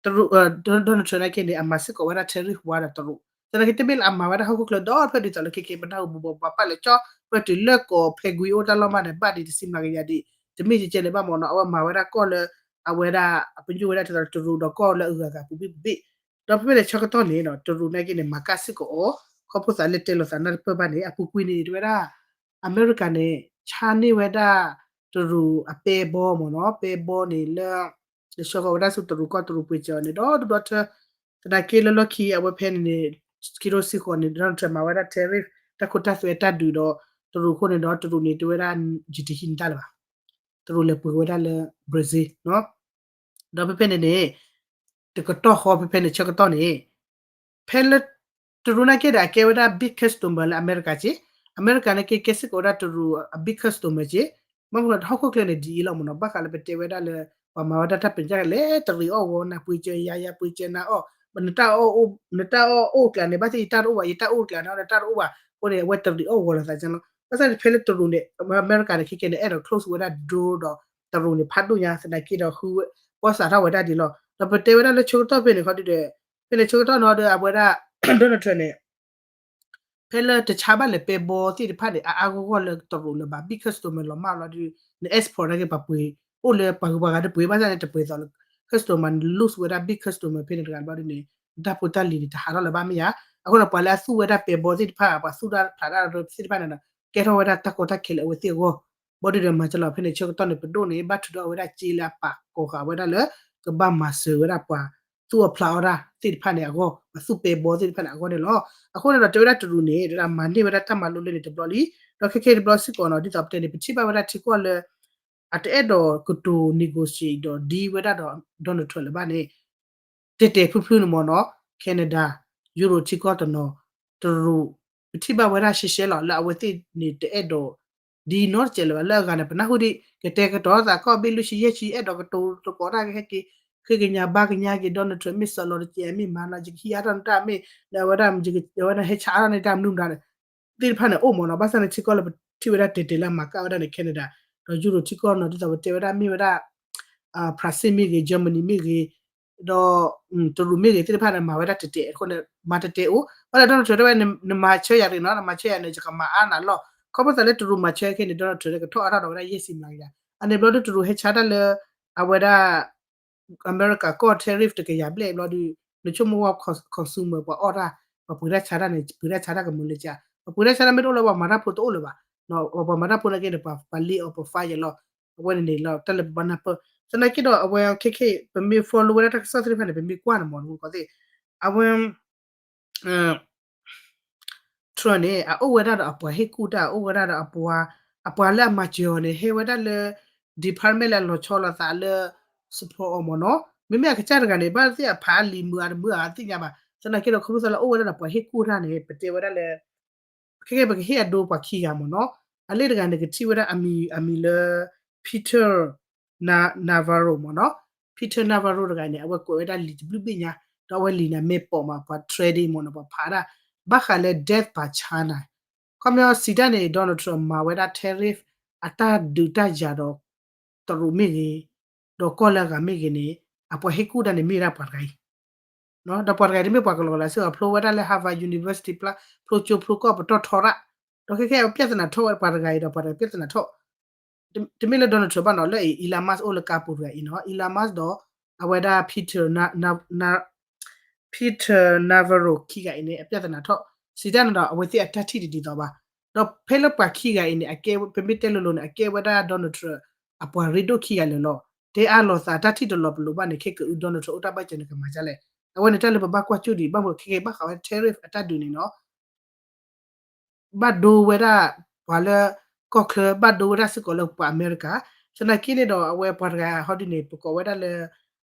တရူး Donald Trump နာ်က့န့ၣ် အမၤစ့ၢ်ကီးဝဲဒၣ် tariff war ဒီးတရူး သနာ်က့တမ့ၢ်လၢအမၤဝဲဒၣ်ဟီၣ်ခိၣ်ချၢဒီဖျၢၣ်ဒ်သိးလၢခဲကဲပနၢ်ဟူဘူးဘူးပှၤပာ်လၢကၠီ ပတုၤလၢကီးဖဲကွံအိၣ်တၢ်လီၢ်မးန့ၣ် ဘၣ်ဒ်တဆံမျးကယၤဒံး တမ့ၢ်ကဲကဲန့ၣ်ဘၣ်မ့ၢ်နီၤ အဝဲမၤဝဲဒၣ်ကီၢ်လၢ အဝဲဒၣ် ပညိၣ်ဝဲဒၣ်ဒ်သိးလၢတရူးဒီးကီၢ်လၢအဂၤဂၤပူၤဘ့ၣ်ပူၤဘ့ၣ် ဒီးဖဲဖဲန့ၣ်ဆၢကတီၢ်န့ၣ်ဒီး တရူးနာ်က့န့ၣ် မၤကၣ်စ့ၢ်ကီးအီၤ ခီဖျိသးလၢတဲလိာ်သးနၢ်တပၢၢ်ဘၣ်န့ၣ် အပူၤကွံာ်န့ၣ် တဲဝဲဒၣ် အမဲရကၤန့ၣ် ဆါန့ၢ်ဝဲဒၣ် တရူးအပဲဘီမ့ၢ်နီၤ ပဲဘီန့ၣ်လၢ လၢဆှၢဃီၤဝဲဒၣ်ဆူတရူးကီၢ်တရူးပှ့ၤစၢၤအီၤန့ၣ် ဒီးဒူၣ်ဒီထၢ သနာ်က့လၢလီၢ်ခံအဝဲဖဲန့ၣ်န့ၣ် ခံထိဆံဃိးန့ၣ် Donald Trump မၤဝဲဒၣ် tariff တၢ်ခိတၢ်သွဲတၢ်ဒုးဒီး တရူးအဃိန့ၣ်ဒီး တရူးန့ၣ် တဲဝဲဒၣ် ယတဟံးနတၢ်လၢၤဘၣ် တရူးလဲၤပှ့ၤဝဲဒၣ်လၢ Brazil နီၤ ဒီးဖဲဖဲန့ၣ်န့ၣ် တကတီၢ်ဃီဖဲဖဲန့ၣ်ဆၢကတီၢ်န့ၣ် ဖဲလၢ တရူးနာ်က့ဒီးအကဲဝဲဒၣ် big customer လၢအမဲရကၤက့ အမဲရကၤနာ်က့ကဲစ့ၢ်ကီးဝဲဒၣ်တရူးအ big customer က့ ဘၣ်မနုၤဟီၣ်ခိၣ်ချၢန့ၣ်ဒ်အံၤလီၤမ့ၢ်နီၤ ဘၣ်ဃးလၢပတဲဝဲဒၣ်လၢ ပှၤမၤဝဲဒၣ်တၢ်ပၢၤကၢ်လဲၤတရံးအီၣ်ဂီၤ နၤပှ့ၤစၢၤယၤ ယၤပှ့ၤစၢၤနၤအီၣ် နတၢ်အီၣ်အိၣ်ကျးန့ၣ် ဘၣ်သ့ၣ်ယတၢ်တအိၣ်ဘၣ် ယတၢ်အိၣ်ကျးန့ၣ်တၢ်တအိၣ်ဘၣ် အဃိန့ၣ် အဝဲတရံးအီၣ်ဂီၤလိာ်သးက့လီၤ ဘၣ်ဆၣ်န့ၣ်ဖဲလၢတရူးန့ၣ် အမဲရကၤန့ၣ်ခဲကဲန့ၣ် အဲၣ်ဒိး close ဝဲဒၣ် door ဒီး တရူးန့ၣ် ဖးဒိၣ်ညါ သနာ်က့ဒီးဃုဝဲ ပီၣ်စးထီၣ်ဝဲဒၣ်ဒ်လီၤ ဒီးပတဲဝဲဒၣ်လၢဆၢကတီၢ်ဖဲန့ၣ်ခီဒုဒီး ဖဲန့ၣ်ဆၢကတီၢ်နီၤဒီးအဝဲဒၣ် Donald Trump န့ၣ် ဖဲလၢတဆါဘၣ်လၢပဲဘီသ့ၣ်တဖၣ်န့ၣ် အအါဂီၢ်ဂီၢ်လၢတရူးလၢၤဘၣ် big customer လီၤမၢ်လီၤဒုး န export နာ်က့ပှၤပှ့ၤ အိၣ်လၢပှၤဂုၤပှၤဂၤတပှ့ၤ ဘၣ်ဆၣ်န့ၣ်တပှ့ၤသိးလၢ customer န့ၣ် lose ဝဲဒၣ် big customer ဖဲန့ၣ်တဂၤဘျီဒုးန့ၣ် နတၢ်ဖိတၢ်လံၤန့ၣ် တဟးထီၣ်လၢၤဘၣ်မ့ၢ်ဧါ အဃိန့ၣ် ပှၤလၢအသူၣ်ဝဲဒၣ်ပဲဘီသ့ၣ်တဖၣ် ပှၤသူၣ်တၢ်ဖျးတၢ်ရၢသ့ၣ်တဖၣ်န့ၣ်ဒီး ကဲထီၣ်ဝဲဒၣ်တၢ်ကီတၢ်ခဲလၢအဝဲသ့ၣ်အဂီၢ် ဘီဒုးဒီးမၤစၢၤလီၤဖဲန့ၣ်ဆၢကတီၢ်န့ၣ် ပဒိၣ်န့ၣ် ဘၣ်ထုးထီၣ်ဝဲဒၣ်စ့လၢအပာ်ကိးဃာ်ဝဲဒၣ်လၢ ကဘၣ်မၤစၢၤဝဲဒၣ်ပှၤ သူၣ်အီၣ်ဖျးအီၣ်တၢ်သ့ၣ်တဖၣ်န့ၣ်အဂီၢ်, ပသူၣ်ပဲာ်ဘီသ့ၣ်တဖၣ်န့ၣ်အဂီၢ်န့ၣ်လီၤ. အဃိန့ၣ်ဒီးတဲဝဲဒၣ်တရူးန့ၣ် တဲဝဲဒၣ်မၤန့ၢ်ဝဲဒၣ်တၢ်မၤလိလၢန့ၣ်တဘျီလံ, ဒီးခဲကဲတဘျီစ့ၢ်ကီးနီၤ ဒ်သိးပတဲန့ၣ် ပထံၣ်ဘၣ်ဝဲဒၣ်ထံကီၢ်လၢ အတအဲၣ်ဒိးကတိၤ negotiate ဒီး deal ဝဲဒၣ်ဒီး Donald Trump လၢၤဘၣ်န့ၣ် တဲတဲာ်ဖုဖုန့ၣ်မ့ၢ်နီၤ, Canada, Europe ထံကီၢ်တနီၤ, တရူး, ပထံၣ်ဘၣ်ဝဲဒၣ်ရှဲရှဲလီၤ လၢအဝဲသ့ၣ်န့ၣ်တအဲၣ်ဒိး deal နီတစဲးလၢၤဘၣ်. လၢအဂၤန့ၣ် ပနၢ်ဟူဒံး ကတဲာ်ကတီၤသးကီၢ်ဘ့ၣ်လွံၢ်ဆံယဲၢ်ဆံ အဲၣ်ဒိးကတိၤသကိးတၢ်ကဟဲက့ၤ ဃ့ကညးဘါကညးက့ၤ Donald Trump မ့ၢ်စးလီၤတစဲး မ့ၢ်မၤလီၤ ယကဟံးအါထီၣ်န့ၢ်တၢ်မ့ၢ် လၢအဝဲဒၣ် အဝဲဒၣ်ဟဲဆါအါထီၣ်န့ၢ်တၢ်မနုၤမတၤန့ၣ် သ့ၣ်တဖၣ်န့ၣ်အိၣ်မ့ၢ်နီၤ. ဘၣ်ဆၣ်န့ၣ်ထံကီၢ်လၢပထံၣ်ဝဲဒၣ်တဲာ်တဲာ်လၢအမၤကၣ်ဝဲဒၣ်န့ၣ် Canada, ဒီး Europe ထံကီၢ်နီၤ ဒ်သိးပတဲဝဲဒၣ်မ့ၢ်ဝဲဒၣ် France မ့ၢ်ဂ့ၤ Germany မ့ၢ်ဂ့ၤ ဒီး တရူးမ့ၢ်ဂ့ၤသ့ၣ်တဖၣ်န့ၣ် မၤဝဲဒၣ်တဲာ်တဲာ်အဃိန့ၣ် မၤတဲာ်တဲာ်အိၣ် ဘၣ်လၢ Donald Trump တဲဝဲ နမၤဆၢယၤတဂ့ၤနီၤ နမၤဆၢယၤန့ၣ် ယကမၤအါနၤလီၤ. ခီဖျိသးလၢတရူးမၤဆၢခဲန့ၣ် Donald Trump န့ၣ် ကထီၣ်အါထီၣ်ဒီးဝဲဒၣ်ယဲၢ်ဆံမျးကယၤ အန့ၣ်ဘျီဒုတရူးဟဲဆါတၢ်လၢ အဝဲဒၣ် အမဲရကၤကီၢ် tariff တကယၤဘျဲၣ်ဘျီဒု နဆိကမိၣ်ဝဲ consumer ပှၤအီၣ်တၢ် ပှၤပှ့ၤတၢ်ဆါတၢ်န့ၣ် ပှ့ၤတၢ်ဆါတၢ်ကမုာ်လၢက ပှၤပှ့ၤတၢ်ဆါတၢ်မ့ၢ်တအိၣ်လၢပှၤမၤတၢ်ဖိတအိၣ်လၢၤဘၣ်. ပှၤမၤတၢ်ဖိနာ်က့န့ၣ် ပှၤ lay off ပှၤ fire လီၤ. အဝဲန့ၣ်န့ၣ်လီၤ တၢ်လၢပဘၣ်နၢ်ပၢၢ် သနာ်က့ဒီးအဝဲခဲခဲ ပမ့ၢ် follow ဝဲဒၣ်တၢ်ကစီၣ်သ့ၣ်တဖၣ်န့ၣ် ပမ့ၢ်ကွၢ်န့ၣ်မ့ၢ် နကီသ့ၣ် အဝဲ Trump န့ၣ် အအိၣ်ဝဲဒၣ်ဒီးအပှၤဟ့ၣ်ကူၣ်တၢ် အအိၣ်ဝဲဒၣ်ဒီးအပှၤ အပှၤလၢအမၤစၢၤအီၤန့ၣ် ဟဲဝဲဒၣ်လၢ department လၢအလီၤဆီလိာ်သးလၢ support အီၤမ့ၢ်နီၤ. မ့မ့ၢ်အကစၢ်တဂၤန့ၣ် ဘၣ်သ့ၣ်အဖးအလံာ်မုာ်အတမုာ်အသ့ၣ်ညါဘၣ်. သနာ်က့ဒီးခီဖျိသးလၢအိၣ်ဝဲဒၣ်ဒီးပှၤဟ့ၣ်ကူၣ်တၢ်န့ၣ် ပတဲဝဲဒၣ်လၢ ခဲကဲပကဟ့ၣ်အဒိပှၤခံဂၤမ့ၢ်နီၤ. အလ့ၣ်တဂၤန့ၣ် ကထံၣ်ဝဲဒၣ်အမံၤ အမံၤလၢ Peter Navarro မ့ၢ်နီၤ. Peter Navarro တဂၤန့ၣ် အဝဲကွဲးဝဲဒၣ်လံာ်တဘျုးဘ့ၣ်ညါ ဒီးအဝဲလံာ်န့ၣ် မ့ၢ်ပိာ်မး ပှၤ trading မ့ၢ်နီၤ ပှၤဖးဒၣ် ဘၣ်ဃးလၢ death by China ခီပညီစံးတၢ်န့ၣ် Donald Trump မၤဝဲဒၣ် tariff အတၢ်ဒုးတၢ်ယၤဒီး တရူးမ့ၢ်ဂ့ၤ ဒီးကီၢ်လၢအဂၤမ့ၢ်ဂ့ၤန့ၣ် အပှၤဟ့ၣ်ကူၣ်တၢ်န့ၣ် မ့ၢ်ဝဲဒၣ်ပှၤတဂၤအံၤ ဒီးပှၤတဂၤအံၤတမ့ၢ်ပှၤကလီၤလးစ့ၢ်ကီး ဖျိဝဲဒၣ်လၢ Harvard University ဖျိကၠိဖျိကီၢ်ပတီၢ်ထီရၣ် ဒီးခဲခဲအပြဿနာထီၣ်ဝဲပှၤတဂၤအံၤဒီးပှၤတဂၤပြဿနာထီၣ် တမ့ၢ်လၢ Donald Trump ဘၣ်နီၤ လၢအံၤ Elon Musk အိၣ်လၢကါပူၤတဂၤအံၤနီၤ Elon Musk ဒီး အဝဲဒၣ် Peter Navarro ခံဂၤအံၤန့ၣ် အပြဿနာထီၣ် စံးတၢ်န့ၣ်ဒီး အဝဲသ့ၣ်အတၢ်ထံၣ်တဒ်သိးဘၣ် ဒီးဖဲလၢပှၤခံဂၤအံၤန့ၣ် အကဲ ပမ့ၢ်တဲလိၤလိၤန့ၣ် အကဲဝဲဒၣ် Donald Trump အပှၤရ့ဒိၣ်ခံဂၤလၢာ်လီၤ. တဲအါလိာ်သးတၢ်ထံၣ်တလီၤပလိာ်ဘၣ်န့ၣ် ခဲကအု Donald Trump အိၣ်တၢ်ဘၣ်စၢၤန့ၣ်ကမၤဒ်လဲၣ်. အဝဲန့ၣ်တၢ်လၢပဘၣ်ကွၢ်ကၠူၣ်ဒံး ဘၣ်မနုၤခဲကဲဘၣ်ဃးဝဲ tariff အတၢ်ဒုးန့ၣ်နီၤ ဘၣ်ဒိဝဲဒၣ် ပှၤလၢ ကီၢ်ချၢ ဘၣ်ဒိဝဲဒၣ်စ့ၢ်ကီးလၢပှၤအမဲရကၤ သနာ်က့န့ၣ်ဒီး အဝဲပှၤတဂၤဟီဒ်န့ၣ် ပကိးဝဲဒၣ်လၢ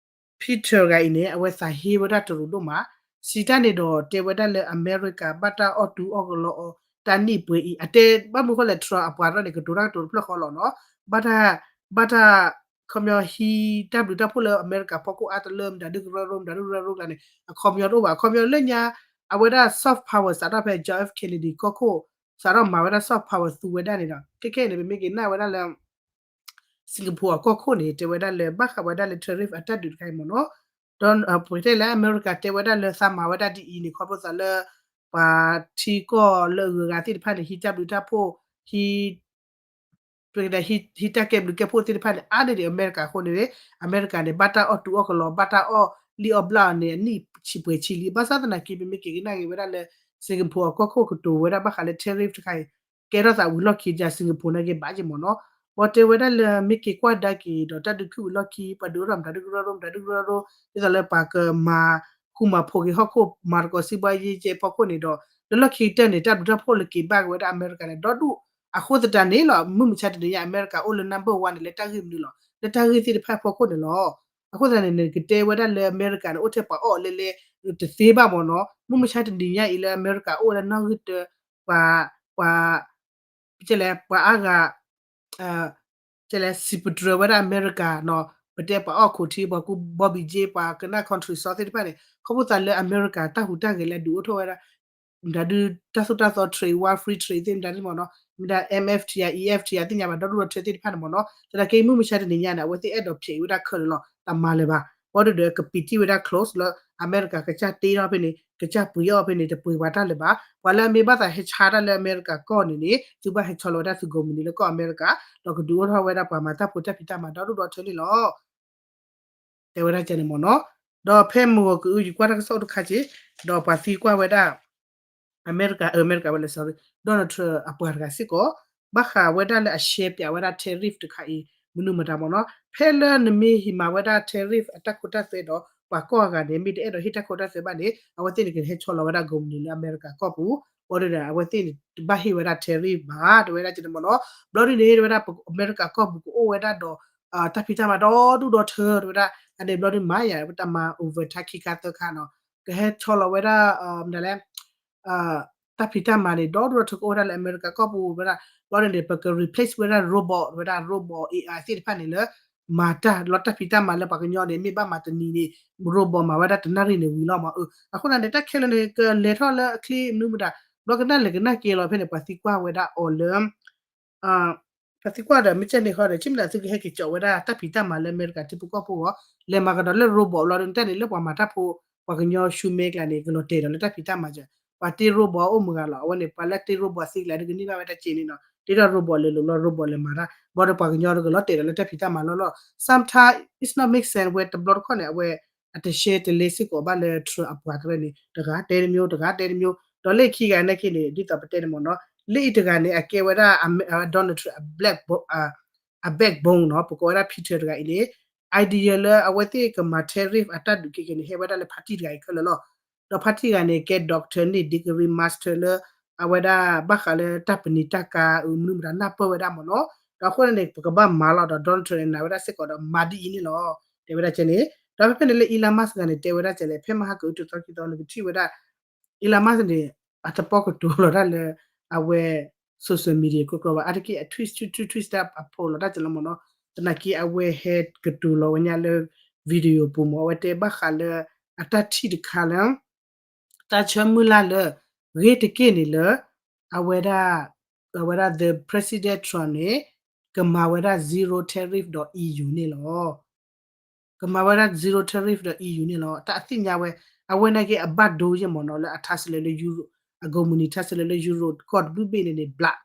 Peter တဂၤအံၤန့ၣ် အဝဲသးဟ့ဝဲဒၣ်တရူးဒိၣ်မး စံးတၢ်န့ၣ်ဒီး တဲဝဲဒၣ်လၢအမဲရကၤ ဘၣ်တၢ်အီၣ်တူအီၣ်ကလီအီၤ တၢ်နံၣ်ပှဲၤအံၤ အတဲဘၣ်မနုၤဃိလဲၣ် Trump အပှၤတဖၣ်န့ၣ် ကတိၤတၢ်ကတိၤတဖျၢၣ်ဃီလီၤနီၤ ဘၣ်တၢ် ဘၣ်တၢ် ခီပညီဟံးတၢ်ဘျုးတၢ်ဖှိၣ်လၢအမဲရကၤဖီခိၣ်အါတလၢ မတၤဒုကရၢရိ မတၤဒုကရၢရိကျါန့ၣ် အခီပညီတအိၣ်ဘၣ် အခီပညီလၢညါ အဝဲဒၣ် soft power စးထီၣ်ဖဲ John F Kennedy ကီၢ်ခိၣ် စးထီၣ်မၤဝဲဒၣ် soft power သူဝဲဒၣ်န့ၣ်ဒီး ခဲခဲအံၤန့ၣ် ပမ့ၢ်က့ၤနၢ်ဝဲဒၣ်လၢ Singapore အကီၢ်ခိၣ်န့ၣ် တဲဝဲဒၣ်လၢ ဘၣ်ဃးဝဲဒၣ်လၢ tariff အတၢ်ဒုးတခါအံၤမ့ၢ်နီၤ ဒီးပတဲလၢအမဲရကၤတဲဝဲဒၣ်လၢသးမၤဝဲဒၣ်ဒ်အံၤန့ၣ် ခီဖျိသးလၢ ပှၤထံကီၢ်လၢအဂုၤအဂၤသ့ၣ်တဖၣ်န့ၣ် ဟံးတၢ်ဘျုးတၢ်ဖှိၣ် ဟံး ပကတဲ ဟံးတၢ်ကဲဘျုးကဲဖှိၣ်သ့ၣ်တဖၣ်န့ၣ် အါန့ၢ်ဒံးအမဲရကၤအဃိန့ၣ် အမဲရကၤန့ၣ် ဘၣ်တၢ်အီၣ်တူအီၣ်ကလီ ဘၣ်တၢ်အီၣ်လံၣ်အီၣ်ဘျၣ်အီၤန့ၣ် အနံၣ်ဆံးပှဲၤဆံလံ ဘၣ်ဆၣ်သနာ်က့ ပမ့ၢ်က့ၤကနၣ်က့ၤဝဲဒၣ်လၢ Singapore အကီၢ်ခိၣ်ကတိၤဝဲဒၣ်ဘၣ်ဃးလၢ tariff တခါအံၤ ကဲထီၣ်သးဝံၤလီၢ်ခံ ယၤ Singapore နာ်က့ဘၣ်က့ၤမ့ၢ်နီၤ ပှၤတဲဝဲဒၣ်လၢမ့ၢ်က့ၤကွၢ်ဒါက့ၤဒီးတၢ်ဒုးခုၣ်ဝံၤလီၢ်ခံ ပှၤဒုးအိၣ်ထီၣ်မတၤဒုကရၢရိ မတၤဒုကရၢရိ ဒ်သိးလၢပှၤကမၤဃူမၤဖိးက့ၤဟီၣ်ခိၣ် မၤသကိးစံးဘှါယ့ကဲဖီခိၣ်န့ၣ်ဒီး လၢလီၢ်ခံကတၢၢ်န့ၣ် တၢ်ဘျုးတၢ်ဖှိၣ်လၢက့ၤဘၣ်က့ၤဝဲဒၣ်အမဲရကၤန့ၣ် ဒီဒူၣ် အဃိသတးန့ၣ်လီၤ မုၢ်မဆါတနံၤညါ အမဲရကၤအိၣ်လၢ number one န့ၣ် လၢတၢ်ဂ့ၢ်မနုၤလီၤ လၢတၢ်ဂ့ၢ်သ့ၣ်တဖၣ်ဖီခိၣ်န့ၣ်လီၤ အဃိသတးန့ၣ် နကတဲဝဲဒၣ်လၢအမဲရကၤန့ၣ် အိၣ်ထဲပှၤအီၣ်လဲလဲ တသ့ဘၣ်မ့ၢ်နီၤ မုၢ်မဆါတနံၤညါအံၤလၢအမဲရကၤအိၣ်ဝဲဒၣ်နီၣ်ဂံၢ်တၢ ပှၤ ပှၤ ကဲလဲၣ် ပှၤအါဂၤ ကဲလဲၣ် စံးပတြၢၤဝဲဒၣ်အမဲရကၤနီၤ ပတဲပှၤအီၣ်ခိးထံ ပှၤကူ Bobby J ပှၤကနၣ် country song သ့ၣ်တဖၣ်န့ၣ် ခီဖျိသးလၢအမဲရကၤတၢ်ဟူးတၢ်ဂဲၤလၢဒုးအိၣ်ထီၣ်ဝဲဒၣ် မတၤဒုတၢ်သိၣ်တၢ်သီ trade war free trade သ့ၣ်မတၤဒ်မ့ၢ်နီၤ မတၤ MFTA EFTA သ့ၣ်ညါဘၣ် ဒီဒူၣ်ဒီထၢသ့ၣ်တဖၣ်န့ၣ်မ့ၢ်နီၤ သနာ်က့ မုၢ်မဆါတနံၤညါန့ၣ် အဝဲသ့ၣ်အဲၣ်ဒိးဖျဲးဝဲဒၣ်ခဲလၢာ်လီၤ တမၤလၢၤဘၣ် ဘၣ်ဒီးကပံးတံၢ်ဝဲဒၣ် close လၢအမဲရကၤကစၢ်တ့ထီၣ်ဖဲန့ၣ် ကစၢ်ပှ့ၤအီၣ်ဖဲန့ၣ် တပှ့ၤပှၤတၢ်လၢၤဘၣ် ပှၤလၢအမ့ၢ်ဘၣ်သးဟဲဆါတၢ်လၢအမဲရကၤကီၢ်န့ၣ်န့ၣ် သုဘၣ်ဟဲဆီလီၤဝဲဒၣ်သုကိးမုၢ်နံၤလၢကီၢ်အမဲရကၤ ဒီးကဒုးအိၣ်ထီၣ်ဝဲဒၣ်ပှၤမၤတၢ်ဖိတၢ်ဖံးတၢ်မၤဒီဒူၣ်ဒီထၢန့ၣ်လီၤ တဲဝဲဒၣ်ကဲန့ၣ်မ့ၢ်နီၤ ဒီးဖဲမုၢ်ဂီၤကအု ယကွၢ်တၢ်ကစီၣ်အိၣ်တခါက့ ဒီးပှၤသံကွၢ်ဝဲဒၣ် အမဲရကၤ အမဲရကၤဝဲလဲၣ် sorry Donald Trump အပှၤတဂၤစ့ၢ်ကီး ဘၣ်ဃးဝဲဒၣ်လၢအရှဲပၠးဝဲဒၣ် tariff တခါအံၤ မနုၤမတၤမ့ၢ်နီၤ ဖဲလၢနမ့ၢ်ဟံးမၤဝဲဒၣ် tariff အတၢ်ခိတၢ်သွဲဒီး ပှၤကီၢ်အဂၤန့ၣ် မ့ၢ်တအဲၣ်ဒိးဟ့ၣ်တၢ်ခိတၢ်သွဲဘၣ်န့ၣ် အဝဲသ့ၣ်န့ၣ် ကဟဲဆီလီၤဝဲဒၣ် ကုမ္ပဏီ လၢအမဲရကၤကီၢ်ပူၤ, ဘၣ်ဒီး အဝဲသ့ၣ်န့ၣ် တဘၣ်ဟ့ၣ်ဝဲဒၣ် tariff ဘၣ် တဲဝဲဒၣ်ကန့ၣ်မ့ၢ်နီၤ. ဘျီဒ်န့ၣ် တဲဝဲဒၣ် အမဲရကၤကီၢ်ပူၤကအိၣ်ဝဲဒၣ်ဒီး တၢ်ဖံးတၢ်မၤဒီဒူၣ်ဒီထၢ တဲဝဲဒၣ် အန့ၣ်ဘျီဒ်မၤယၤ တၢ်မၤ over တၢ်ခံခါသၢခါနီၤ ကဟဲဆီလီၤဝဲဒၣ် မနုၤလဲၣ် တၢ်ဖံးတၢ်မၤန့ၣ် ဒီဒူၣ်ဒီထၢကအိၣ်ဝဲဒၣ်လၢအမဲရကၤကီၢ်ပူၤဝဲဒၣ်, ဘျီဒ်န့ၣ် ပက replace ဝဲဒၣ် robot ဝဲဒၣ် robot AI သ့ၣ်တဖၣ်န့ၣ်လၢ မၤတၢ်လီၤတၢ်ဖံးတၢ်မၤလၢပှၤကညီန့ၣ် မ့ၢ်ဘၣ်မၤတနံၤန့ၣ် robot မၤဝဲဒၣ်တနၣ်ရံၣ်န့ၣ်ဝံၤလီၤမး. အဃိသတးန့ၣ် တၢ်ခဲလၢာ်န့ၣ် ကလဲၤထီၣ်လၢအချ့မနုၤမတၤ, ဘျီကနၣ်လဲၤကနၣ်က့ၤလီၤဖဲန့ၣ် ပှၤသံကွၢ်ဝဲဒၣ်အီၤလၢ ပှၤသံကွၢ်ဒီး မ့ၢ်ကဲန့ၣ်ဃီဒီး ဆ့မနုၤသုကဟဲက့ၤကၠီးဝဲဒၣ်တၢ်ဖံးတၢ်မၤလၢအမဲရကၤထံဖိကီၢ်ဖိဂီၢ်, လဲၤမၤကဒီးလၢ robot လီၤဒီး တၢ်န့ၣ်လၢပှၤမၤတၢ်ဖိ ပှၤကညီဆူမဲကျါန့ၣ် ကလီၤတဲာ်ဒီးလၢတၢ်ဖံးတၢ်မၤကၠီ, ပှၤတ့ robot အိၣ်မုၢ်ဂၤလီၤ. အဝဲန့ၣ် ပှၤလၢတ့ robot သ့ကျါဒီးကန့ၢ်ဘၣ်ဝဲဒၣ်စ့န့ၣ်နီၤ, တ့ထီၣ် robot လဲၤလိာ်လီၤ robot လဲၤမၤတၢ်, ဘၣ်ဒီးပှၤကညီဒီးကလီၤတဲာ်ဒီးလၢတၢ်ဖံးတၢ်မၤလီၤလီၤ. Sometimes it's not make sense ဝဲတဘျီတခီၣ်န့ၣ် အဝဲ အတရှဲတလဲစ့ၢ်ကီးဘၣ်လၢ Trump အပှၤကရၢန့ၣ် တဂၤတဲတမျိုး တဂၤတဲတမျိုး, ဒီးလၢခံဂၤနာ်က့န့ၣ် ဒ်သိးပတဲန့ၣ်မ့ၢ်နီၤ, လၢအံၤတဂၤန့ၣ် အကဲဝဲဒၣ် Donald Trump အ black အ backbone နီၤ, ပကိးဝဲဒၣ် Peter တဂၤအံၤန့ၣ် idea လၢအဝဲသ့ၣ်ကမၤ tariff အတၢ်ဒုးက့ၤက့ၤန့ၣ် ဟဲဝဲဒၣ်လၢ party တဂၤအံၤခဲလၢာ်လီၤ. ဒီး party တဂၤန့ၣ် ကဲ doctor န့ၣ် degree master လၢ အဝဲဒၣ်ဘၣ်ဃးလၢတၢ်ပနံာ်တၢ်ကၤ မနုၤမတၤနၢ်ပၢၢ်ဝဲဒၣ်မ့ၢ်နီၤ, ဒီးအဃိန့ၣ် ပကဘၣ်မၤလီၤဒီး Donald Trump န့ၣ် နာ်ဝဲဒၣ်စ့ၢ်ကီးဒီးမၤဒ်အံၤန့ၣ်လီၤ, တဲဝဲဒၣ်ကဲန့ၣ်, ဒီးဖဲဖဲန့ၣ်လၢ Elon Musk တဂၤန့ၣ် တဲဝဲဒၣ်ကဲလဲၣ် ဖဲမဟါကအုတသီခံသီန့ၣ် ကထံၣ်ဝဲဒၣ် Elon Musk န့ၣ် အတပီကတိၤလီၤတၢ်လၢ အဝဲ social media ကီကီဘၣ် အါတက့ၢ်အ tweet tweet tweet tweet တၢ်အဖိးလီၤတၢ်ကဲလီၤမ့ၢ်နီၤ, သနာ်က့အဝဲဟဲကတိၤလီၤဝဲညါလၢ video ပူၤမ့ၢ် အဝဲတဲဘၣ်ဃးလၢ အတၢ်ထံၣ်တခါလၢ တၢ်ဆၢမုၢ်လၢ်လၢ ဂ့ၤတက့ၢ်န့ၣ်လၢ အဝဲဒၣ် အဝဲဒၣ် the President Trump န့ၣ် ကမၤဝဲဒၣ် zero tariff ဒီး E U န့ၣ်လီၤ. ကမၤဝဲဒၣ် zero tariff ဒီး E U န့ၣ်လီၤ. တၢ်အသ့ၣ်ညါဝဲ အဝဲနာ်က့အဘၣ်ဒိယဲၢ်မ့ၢ်နီၤ လၢအထါစလဲၤလၢ Europe အ company ထါစလဲၤလၢ Europe ကီၢ်တဘျုးဘ့ၣ်န့ၣ်န့ၣ် ဘျး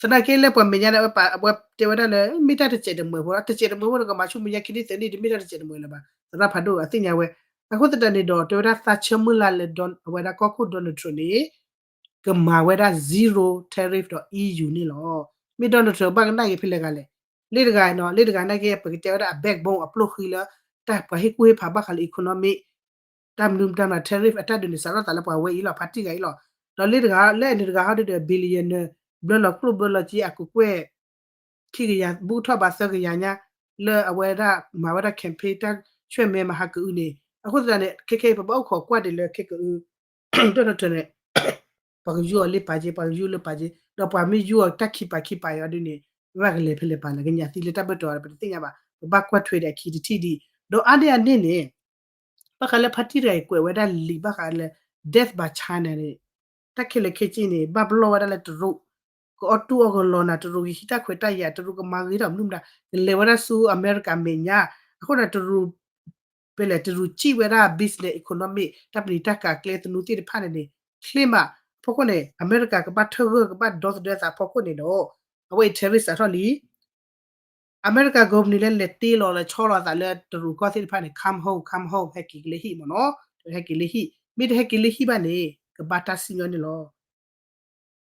သနာ်က့လၢပှၤမဲာ်ညါန့ၣ် အဝဲတဲဝဲဒၣ်လၢ မ့ၢ်တၢ်တစဲးတမှဲၤဖိ တစဲးတမှဲၤဖိဒီးကမၤဆူမဲာ်ညါခံနံၣ်သၢနံၣ် တမ့ၢ်တၢ်တစဲးတမှဲၤလၢၤဘၣ် သရၣ်ဖးဒိၣ်အသ့ၣ်ညါဝဲ. အဃိသတးန့ၣ်ဒီး တဲဝဲဒၣ်သးဆၢမုၢ်လၢ်လၢ အဝဲဒၣ်ကီၢ်ခိၣ် Donald Trump န့ၣ် ကမၤဝဲဒၣ် zero tariff ဒီး E U န့ၣ်လီၤ. မ့ၢ် Donald Trump ဘၣ်ကနၣ်က့ၤဖဲလဲၣ်ဂၤလဲၣ်. လၢတဂၤနီၤ လၢတဂၤနာ်က့ ပကတဲဝဲဒၣ်အ backbone အပျိၢ်ဃံလၢ တၢ်ပှၤဟ့ၣ်ကူၣ်ဟ့ၣ်ဖးဘၣ်ဃးလၢ economic တၢ်မနုၤတၢ်မနုၤ tariff အတၢ်ဒုးန့ၣ် စးထီၣ်သးလၢပှၤဝဲအံၤလီၤ ဖါတံၢ်ဂၤအံၤလီၤ. ဒီးလၢတဂၤ လၢအန့ၣ်တဂၤဟီဒုဒီး billionaire ဘျၢလီၤကျိၣ်ဘျၢလီၤစ့အကကွဲၢ် ခံကယၤ ဘူးထီၣ်ဘၣ်သၢကယၤညါ လၢအဝဲဒၣ်မၤဝဲဒၣ် campaign တၢ်ဆွဲၣ်မဲမဟါကအုန့ၣ် အဃိသတးန့ၣ် ခဲခဲအံၤ ပဘၣ်အိၣ်ခိးကွၢ်ဒံးလၢခဲကအု Donald Trump န့ၣ် ပှၤကယူအီၤလၢပာ်က့ ပှၤကယူလၢပာ်က့ ဒီးပှၤမ့ၢ်ယူအီၤတၢ်ခံပာ်ခံပာ်အံၤအီၤဒ်န့ၣ် ဘၣ်ကလဲၤဖဲလဲၣ်ပာ်လဲၣ် ကညးသံလၢတၢ်ဘၢၣ်တီၤဒီး ပတသ့ၣ်ညါဘၣ် ပဘၣ်ကွၢ်ထွဲဒီးအခံတထံၣ်ဒံး ဒီးအါန့ၢ်အန့ၣ်န့ၣ် ဘၣ်ဃးလၢဖါတံၢ်တဂၤအံၤကွဲးဝဲဒၣ်လံာ်ဘၣ်ဃးလၢ death by China န့ၣ် တၢ်ခဲလၢာ်ခဲဆ့န့ၣ် ဘၣ်ပလီၢ်ဝဲဒၣ်လၢတရူး ကအီၣ်တူၢ်အီၣ်ကလီၤနၤ တရူးကဟံးတၢ်ခွဲးတၢ်ယာ် တရူးကမၤဂ့ၤထီၣ်မနုၤမတၤ ကလဲၤဝဲဒၣ်ဆူအမဲရကၤမဲာ်ညါ အဃိန့ၣ် တရူး ဖဲလဲၣ် တရူးစံၣ်ဝဲဒၣ် business economic တၢ်ပနံာ်တၢ်ကၤကျဲသနူသ့ၣ်တဖၣ်န့ၣ်န့ၣ် ချ့မး အဖီခိၣ်န့ၣ် အမဲရကၤကဘၣ်ထၢၣ်ဂၢၢ်ကဘၣ်ဒီသဒၢသးအဖီခိၣ်န့ၣ်ဒီး အဝဲအံၤ tariff စးထီၣ်လံ အမဲရကၤ company လၢလဲၤတ့လီၤလဲၤဆီလီၤအသးလၢတရူးကီၢ်သ့ၣ်တဖၣ်န့ၣ် come home come home ဟဲက့ၤက့ၤလၢဟံၣ်မ့ၢ်နီၤ ဟဲက့ၤလၢဟံၣ် မ့ၢ်တဟဲက့ၤလၢဟံၣ်ဘၣ်န့ၣ် ကဘၣ်တၢ်စံၣ်ညီၣ်န့ၣ်လီၤ.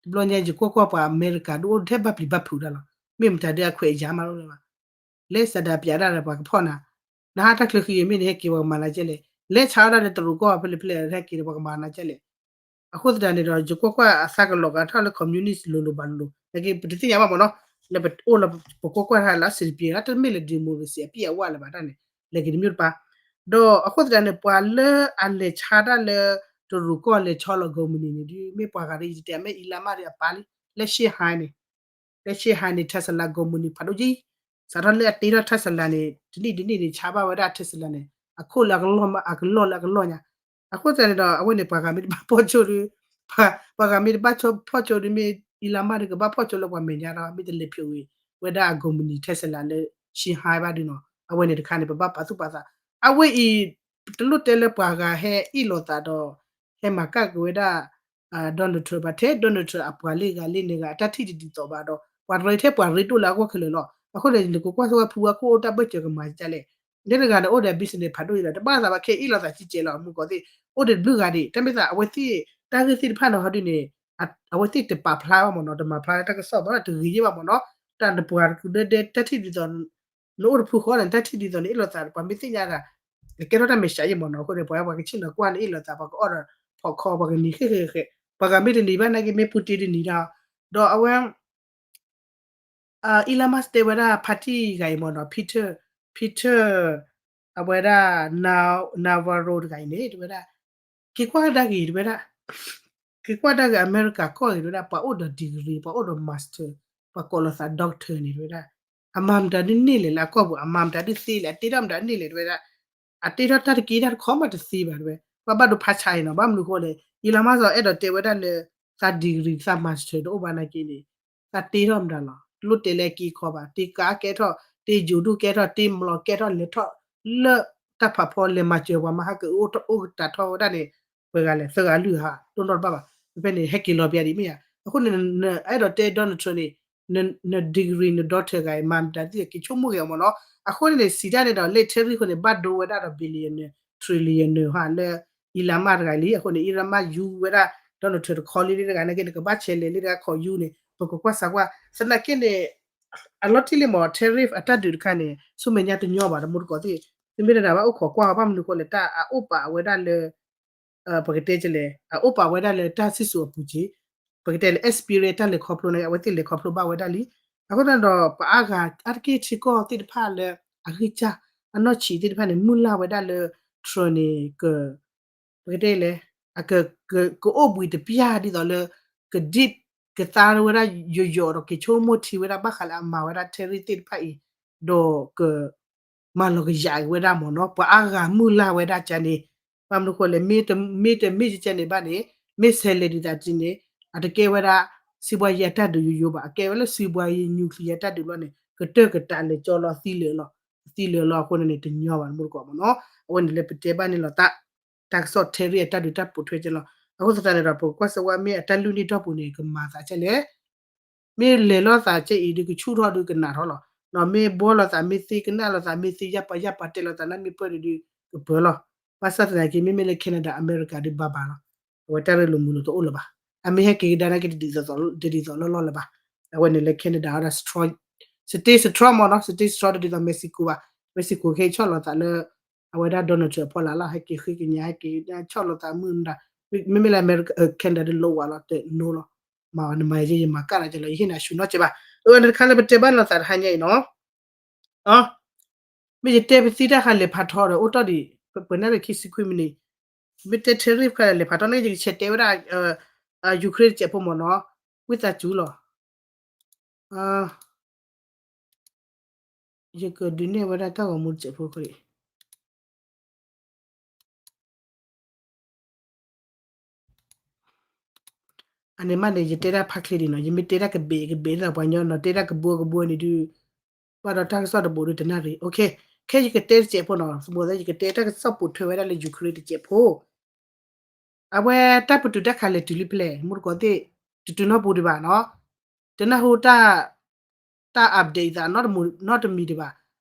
တဘျီညါယကွၢ်ကွၢ်ပှၤအမဲရကၤဒ်အိၣ်ထဲဘၣ်ပျံၤဘၣ်ဖုးတၢ်လီၤ. မ့ၢ်မတၤဒ်အခွဲးအယာ်မးလီၤဘၣ်. လဲၤစးဒးပျးဒၣ်ဒီးပှၤကဖီၣ်နၤ, နဟးတၢ်ချၢဃံမ့ၢ်န့ၣ်ဟဲက့ၤပှၤကမၤနၤကဲလဲၣ်. လဲၤဆါဝဲဒၣ်လၢတရူးကီၢ်ဖဲလဲၣ်ဖဲလဲၣ်ဟဲက့ၤဒီးပှၤကမၤနၤကဲလဲၣ်. အဃိသတးန့ၣ်ဒီး ယကွၢ်ကွၢ်အသးကလီၤဂာ်ထီၣ်လၢ communist လိၤလိၤဘၣ်လိၤလိၤ နာ်က့ပတသ့ၣ်ညါဘၣ်မ့ၢ်နီၤ, လၢပအိၣ်လၢပကွၢ်ကွၢ်တၢ်လၢအဆင်တပြေ တမ့ၢ်လၢ democracy အပြည့်အဝလၢၤဘၣ်တၢ်န့ၣ် လဲၤက့ၤတမ့ၢ်တပၢ်, ဒီးအဃိသတးန့ၣ် ပှၤလၢအလဲၤဆါတၢ်လၢ တရူးကီၢ်လဲၤဆီလီၤ company န့ၣ် ဒ်မ့ၢ်ပှၤဂၤဒ်ယတဲ မ့ၢ် Elon Musk ဒ်အပၢ်လံ, လၢ Shanghai န့ၣ် လၢ Shanghai န့ၣ် Tesla company ဖးဒိၣ်က့, စးထီၣ်လၢအတ့ထီၣ် Tesla န့ၣ် တနံၣ်တနံၣ်န့ၣ် ဆါဘၣ်ဝဲဒၣ် Tesla န့ၣ် အခိၣ်လၢအကလီၢ်မး အကလီၢ်လၢအကလီၢ်ညါ, အဃိသတးန့ၣ်ဒီး အဝဲန့ၣ် ပှၤဂၤမ့ၢ်တဘၣ်ဖီၣ်ဆိဒီး ပှၤဂၤမ့ၢ်တဘၣ်ဖီၣ်ဆိဒီး မ့ၢ် Elon Musk ဒီး ကဘၣ်ဖီၣ်ဆိလၢပှၤမဲာ်ညါဒီး မ့ၢ်တလဲၤဖျိးဝဲ ဝဲဒၣ်အ company Tesla လၢ Shanghai ဘၣ်ဒုးနီၤ, အဝဲန့ၣ်တခါန့ၣ် ပဘၣ်ပာ်သူၣ်ပာ်သး, အဝဲအံၤ တလိၣ်တဲလၢပှၤဂၤဟဲအ့ၣ်လိာ်သးဒီး ဟဲမၤကၣ်က့ၤဝဲဒၣ် Donald Trump ဘၣ်ထဲ Donald Trump အပှၤလၢဂၤလၢန့ၣ်ဂၤ အတၢ်ထံၣ်တဒ်သိးဘၣ်ဒီး ပှၤတရံးထဲပှၤရ့ဒိၣ်လၢအဂီၢ်ခဲလၢာ်လီၤ. အဃိန့ၣ် နကကွၢ်ဆိဝဲဖုဝဲခိၣ်အိၣ်တၢ်ဘၢၣ်စၢၤကမၤဒ်လဲၣ်, လၢတဂၤန့ၣ်အိၣ်ဒီး business ဖးဒိၣ်အံၤလီၤ, တဘၣ်သးဘၣ်ခဲအ့ၣ်လိာ်သးကံကဲလီၤ မုၢ်ကီၢ်သ့ၣ် အိၣ်ဒီးတဘျုးဂၤဒံး, တၢ်မ့ၢ်သးအဝဲသ့ၣ် တၢ်ဂ့ၢ်သ့ၣ်တဖၣ်န့ၣ်ဟီဒ်န့ၣ် အဝဲသ့ၣ်တပာ်ဖျါဘၣ်မ့ၢ်နီၤ, တမၤဖျါလၢတၢ်ကစီၣ်ဘၣ်ဒီးတဂ့ၤယဲၢ်ဘၣ်မ့ၢ်နီၤ, တၢ်နပှၤတဒဲတၢ်ထံၣ်ဒ်သိး နအိၣ်တဖုဃီန့ၣ် တၢ်ထံၣ်ဒ်သိးန့ၣ် အ့ၣ်လိာ်သး ပှၤမ့ၢ်သ့ၣ်ညါသး ကဲထီၣ်တၢ်မဲာ်ဆှးယဲၢ်မ့ၢ်နီၤ. အဃိန့ၣ် ပှၤ ပှၤကဆ့ၣ်နီၤကွၢ်န့ၣ်အ့ၣ်လိာ်သး ပှၤကအီၣ်ဒီး popcorn ပှၤကနံၤဃ့ၢ်ဃ့ၢ်ဃ့ၢ်, ပှၤဂၤမ့ၢ်တနံၤဘၣ်နာ်က့ မ့ၢ်ပူတ့တနံၤဒီး, ဒီးအဝဲ Elon Musk တဲဝဲဒၣ် ဖါတံၢ်ဂၤအံၤမ့ၢ်နီၤ Peter, Peter အဝဲဒၣ် Navarro တဂၤအံၤန့ၣ် တဲဝဲဒၣ် က့ၤကွၢ်ကဒါက့ၤ တဲဝဲဒၣ် က့ၤကွၢ်ကဒါက့ၤ အမဲရကၤကီၢ်အံၤ တဲဝဲဒၣ် ပှၤအိၣ်ဒီး degree ပှၤအိၣ်ဒီး master ပှၤကိးလိာ်သး doctor န့ၣ် တဲဝဲဒၣ် အမၤမတၤဒ်န့ၣ်လဲၣ်လၢအကီၢ်ပူၤ အမၤမတၤဒ်သ့လဲၣ် အတ့ထီၣ်မတၤဒ်န့ၣ်လဲၣ် တဲဝဲဒၣ် အတ့ထီၣ်တၢ်တက့တၢ်တခီမးတသ့ဘၣ် တဲဝဲ ပှၤဘၣ်ဒိဖးဆါအံၤနီၤ ဘၣ်မနုၤအဃိလဲၣ် Elon Musk အဲၣ်ဒိးတဲဝဲဒၣ်လၢ သး degree သး master တအိၣ်ဘၣ်နာ်က့န့ၣ် သးတ့ထီၣ်မတၤလီၤ တလိၣ်တဲလၢက့ခီဘၣ် တ့ကါကဲထီၣ် တ့ယိၤဒိၣ်ကဲထီၣ် တ့မျိာ်ကဲထီၣ် လဲၤထီၣ်လၢတၢ်ဖးဖီ လဲၤမၤစၢၤပှၤမဟါကအိၣ်တၢ်အိၣ်ကတၢ်ထီၣ်ဝဲဒၣ်န့ၣ် ပှဲၤဂၤလဲၣ် သၢဂၤလွံၢ်ဂၤ တအိၣ်နီတဘၣ်ဘၣ် ဖဲဖဲန့ၣ် ဟဲက့ၤလီၤပျါဒံးမ့ၢ်ဧါ အဃိန့ၣ် အဲၣ်ဒိးတဲ Donald Trump န့ၣ် န degree န doctor ဂၤအံၤ မၤမတၤသ့ၣ်က့ၤဆိကမိၣ်က့ၤအီၤမ့ၢ်နီၤ အဃိန့ၣ်န့ၣ် စံးတၢ်န့ၣ်ဒီး လၢ tariff အဃိန့ၣ် ဘၣ်ဒိဝဲဒၣ်ဒီး billionaire trillionaire ဟးလၢ Elon Musk တဂၤလံ အဃိန့ၣ် Elon Musk ယူဝဲဒၣ် Donald Trump တခီလံလံတဂၤနာ်က့န့ၣ် ကဘၣ်ဆဲးလဲၤလံတဂၤခီယူန့ၣ် ပကကွၢ်စးကွၢ် သနာ်က့န့ၣ် အလီၤတံၢ်လံမ့ၢ် tariff အတၢ်ဒုးတခါန့ၣ် ဆူမဲာ်ညါတညီဘၣ် တမူတကိးသ့ၣ် သုမ့ၢ်တနာ်ဘၣ်အိၣ်ခိးကွၢ်အီၤ ဘၣ်မနုၤဃိလဲၣ် တၢ်အအိၣ်ပာ်ဝဲဒၣ်လၢ ပကတဲကလဲၣ် အအိၣ်ပာ်ဝဲဒၣ်လၢတၢ်စံၣ်စိၤအပူၤက့ၤ ပကတဲလၢ experience တၢ်လဲၤခီဖျိန့ၣ် အဝဲသ့ၣ်လဲၤခီဖျိဘၣ်ဝဲဒၣ်လံ အဃိသတးဒီး ပှၤအါဂၤအါတက့ၢ်ထံကီၢ်သ့ၣ်တဖၣ်လၢ အဂံၢ်စၢ် အနီၢ်ဆံးသ့ၣ်တဖၣ်န့ၣ် မုၢ်လၢ်ဝဲဒၣ်လၢ Trump န့ၣ် က ပကတဲလဲၣ် အက ကအိၣ်ဘှံးတပျၢ်ဒ်သိးလၢ ကဒံၣ်ကသါဝဲဒၣ်ယိာ်ယိာ်ဒီး က့ၤဆိကမိၣ်ထံဝဲဒၣ်ဘၣ်ဃးလၢအမၤဝဲဒၣ် tariff သ့ၣ်တဖၣ်အံၤ ဒီးက မၤလီၤကယၤက့ၤဝဲဒၣ်မ့ၢ်နီၤ ပှၤအါဂၤမုၢ်လၢ်ဝဲဒၣ်ကန့ၣ် ဘၣ်မနုၤဃိလဲၣ် မ့တမ့ၢ်ကန့ၣ်ဘၣ်န့ၣ် မ့ၢ်ဆဲးလဲၤဒ်သိးကန့ၣ် အတကဲဝဲဒၣ် စံးဘှါယံၤအတၢ်ဒုးယိယိဘၣ် အကဲဝဲလၢစံးဘှါယံၤ nuclear တၢ်ဒုးဘျီန့ၣ် ကတၢၢ်ကတးလဲၤကၠီလီၤသံလၢာ်လီၤ သံလၢာ်လီၤအဃိန့ၣ်န့ၣ် တညီဘၣ်တမူတကိးမ့ၢ်နီၤ အဝဲန့ၣ်လၢပတဲဘၣ်န့ၣ်လီၤတၢ် တၢ်ကစီၣ် tariff အတၢ်ဒုးတၢ်ပိာ်ထွဲကဲလီၤ အဃိသတးန့ၣ်ဒီး ပကကွၢ်စၢၤဝဲမ့ၢ်အတၢ်လုၢ်န့ၢ်ဒီၣ်ပူၤန့ၣ် ကမၤသးကဲလဲၣ် မ့ၢ်လဲၤလိာ်သးကဲအံၤ ဒုးကဆူၣ်ထီၣ်ဒုးကနးထီၣ်လီၤ မ့ၢ်ဘှီလိာ်သး မ့ၢ်သ့ကနၣ်လိာ်သး မ့ၢ်သ့ယၢ်ပၤယၢ်ပၤတဲလိာ်သး နမ့ၢ်ပၢၢ်ဒုး ကပၢၢ်လီၤ ဘၣ်ဆၣ်သနာ်က့ မ့မ့ၢ်လၢ Canada အမဲရကၤဒုးဘၣ်ဘၣ်လီၤ အဝဲတၢ်ရ့လိာ်မုာ်လိာ်တအိၣ်လၢၤဘၣ် အမ့ၢ်ဟဲက့ၤကဒါနာ်က့ တဒ်သိးလီၢ်လီၢ်လၢၤဘၣ် အဝဲန့ၣ်လၢ Canada အီၤဒီး stay strong မ့ၢ်နီၤ stay strong တဒ်သိး Mexico ဘၣ် Mexico ကဟဲဆီၣ်လိာ်သးလၢ အဝဲဒၣ် Donald Trump အဖီလာ်လီၤ ဟဲက့ၤဃ့ကညး ဟဲက့ၤဆီၣ်လိာ်သးမုၢ်နၤ မ့မ့ၢ်လၢ Canada ဒုးလိာ်ဝဲလီၤ တနိလီၤ မ့ၢ်နမၤယဲယမၤကၣ်နၤကလီၤ ယဟ့ၣ်နၤဆူၣ်နီၢ်ကဲဘၣ် အဝဲန့ၣ်တခါလၢပတဲဘၣ်လိာ်သးတဟါညါအံၤနီၤ မ့ၢ်ယတဲပသံတၢ်ဃာ်လဲၤဖးထီဒီး အိၣ်တီၢ်ဒံး ပှဲၤနၣ်ရံၣ်ခံဆံခွံမံးနံး မ့ၢ်တဲ tariff ခါလဲၤဖးထီန့ၣ် ယကဆဲးတဲဝဲဒၣ် Ukraine တစဲးဖိမ့ၢ်နီၤ ဝံသးစူၤလီၤ ယကဒုးနဲၣ်ဝဲဒၣ်တၢ်ဂီၤမူတစဲးဖိဃီ အန့ၣ်မးန့ၣ် ယတဲဒၣ်ဖးချ့ဒံးနီၤ ယမ့ၢ်တဲဒၣ်ကဘ့ၣ်ကဘ့ၣ်ဒ်သိးပှၤကညီနီၤ တဲဒၣ်ကဘှီကဘှီန့ၣ်ဒုး ဘၣ်ဒီးတၢ်ကစီၣ်တဘိးဒုးတနၣ်ရံၣ် ခဲယကတဲတစဲးဖိနီၤ သဘိးသဲယကတဲတၢ်ကစီၣ်ပိာ်ထွဲဝဲဒၣ်လၢ Ukraine တစဲးဖိ အဝဲတၢ်ပတုာ်တၢ်ခးလဲၤတုၤလံဖဲလဲၣ် မူတကိးသ့ၣ် တတုၤနီတပူၤဒံးဘၣ်နီၤ တနၢ်ဟူတၢ် တၢ် update သးနီတမံၤဒံးဘၣ်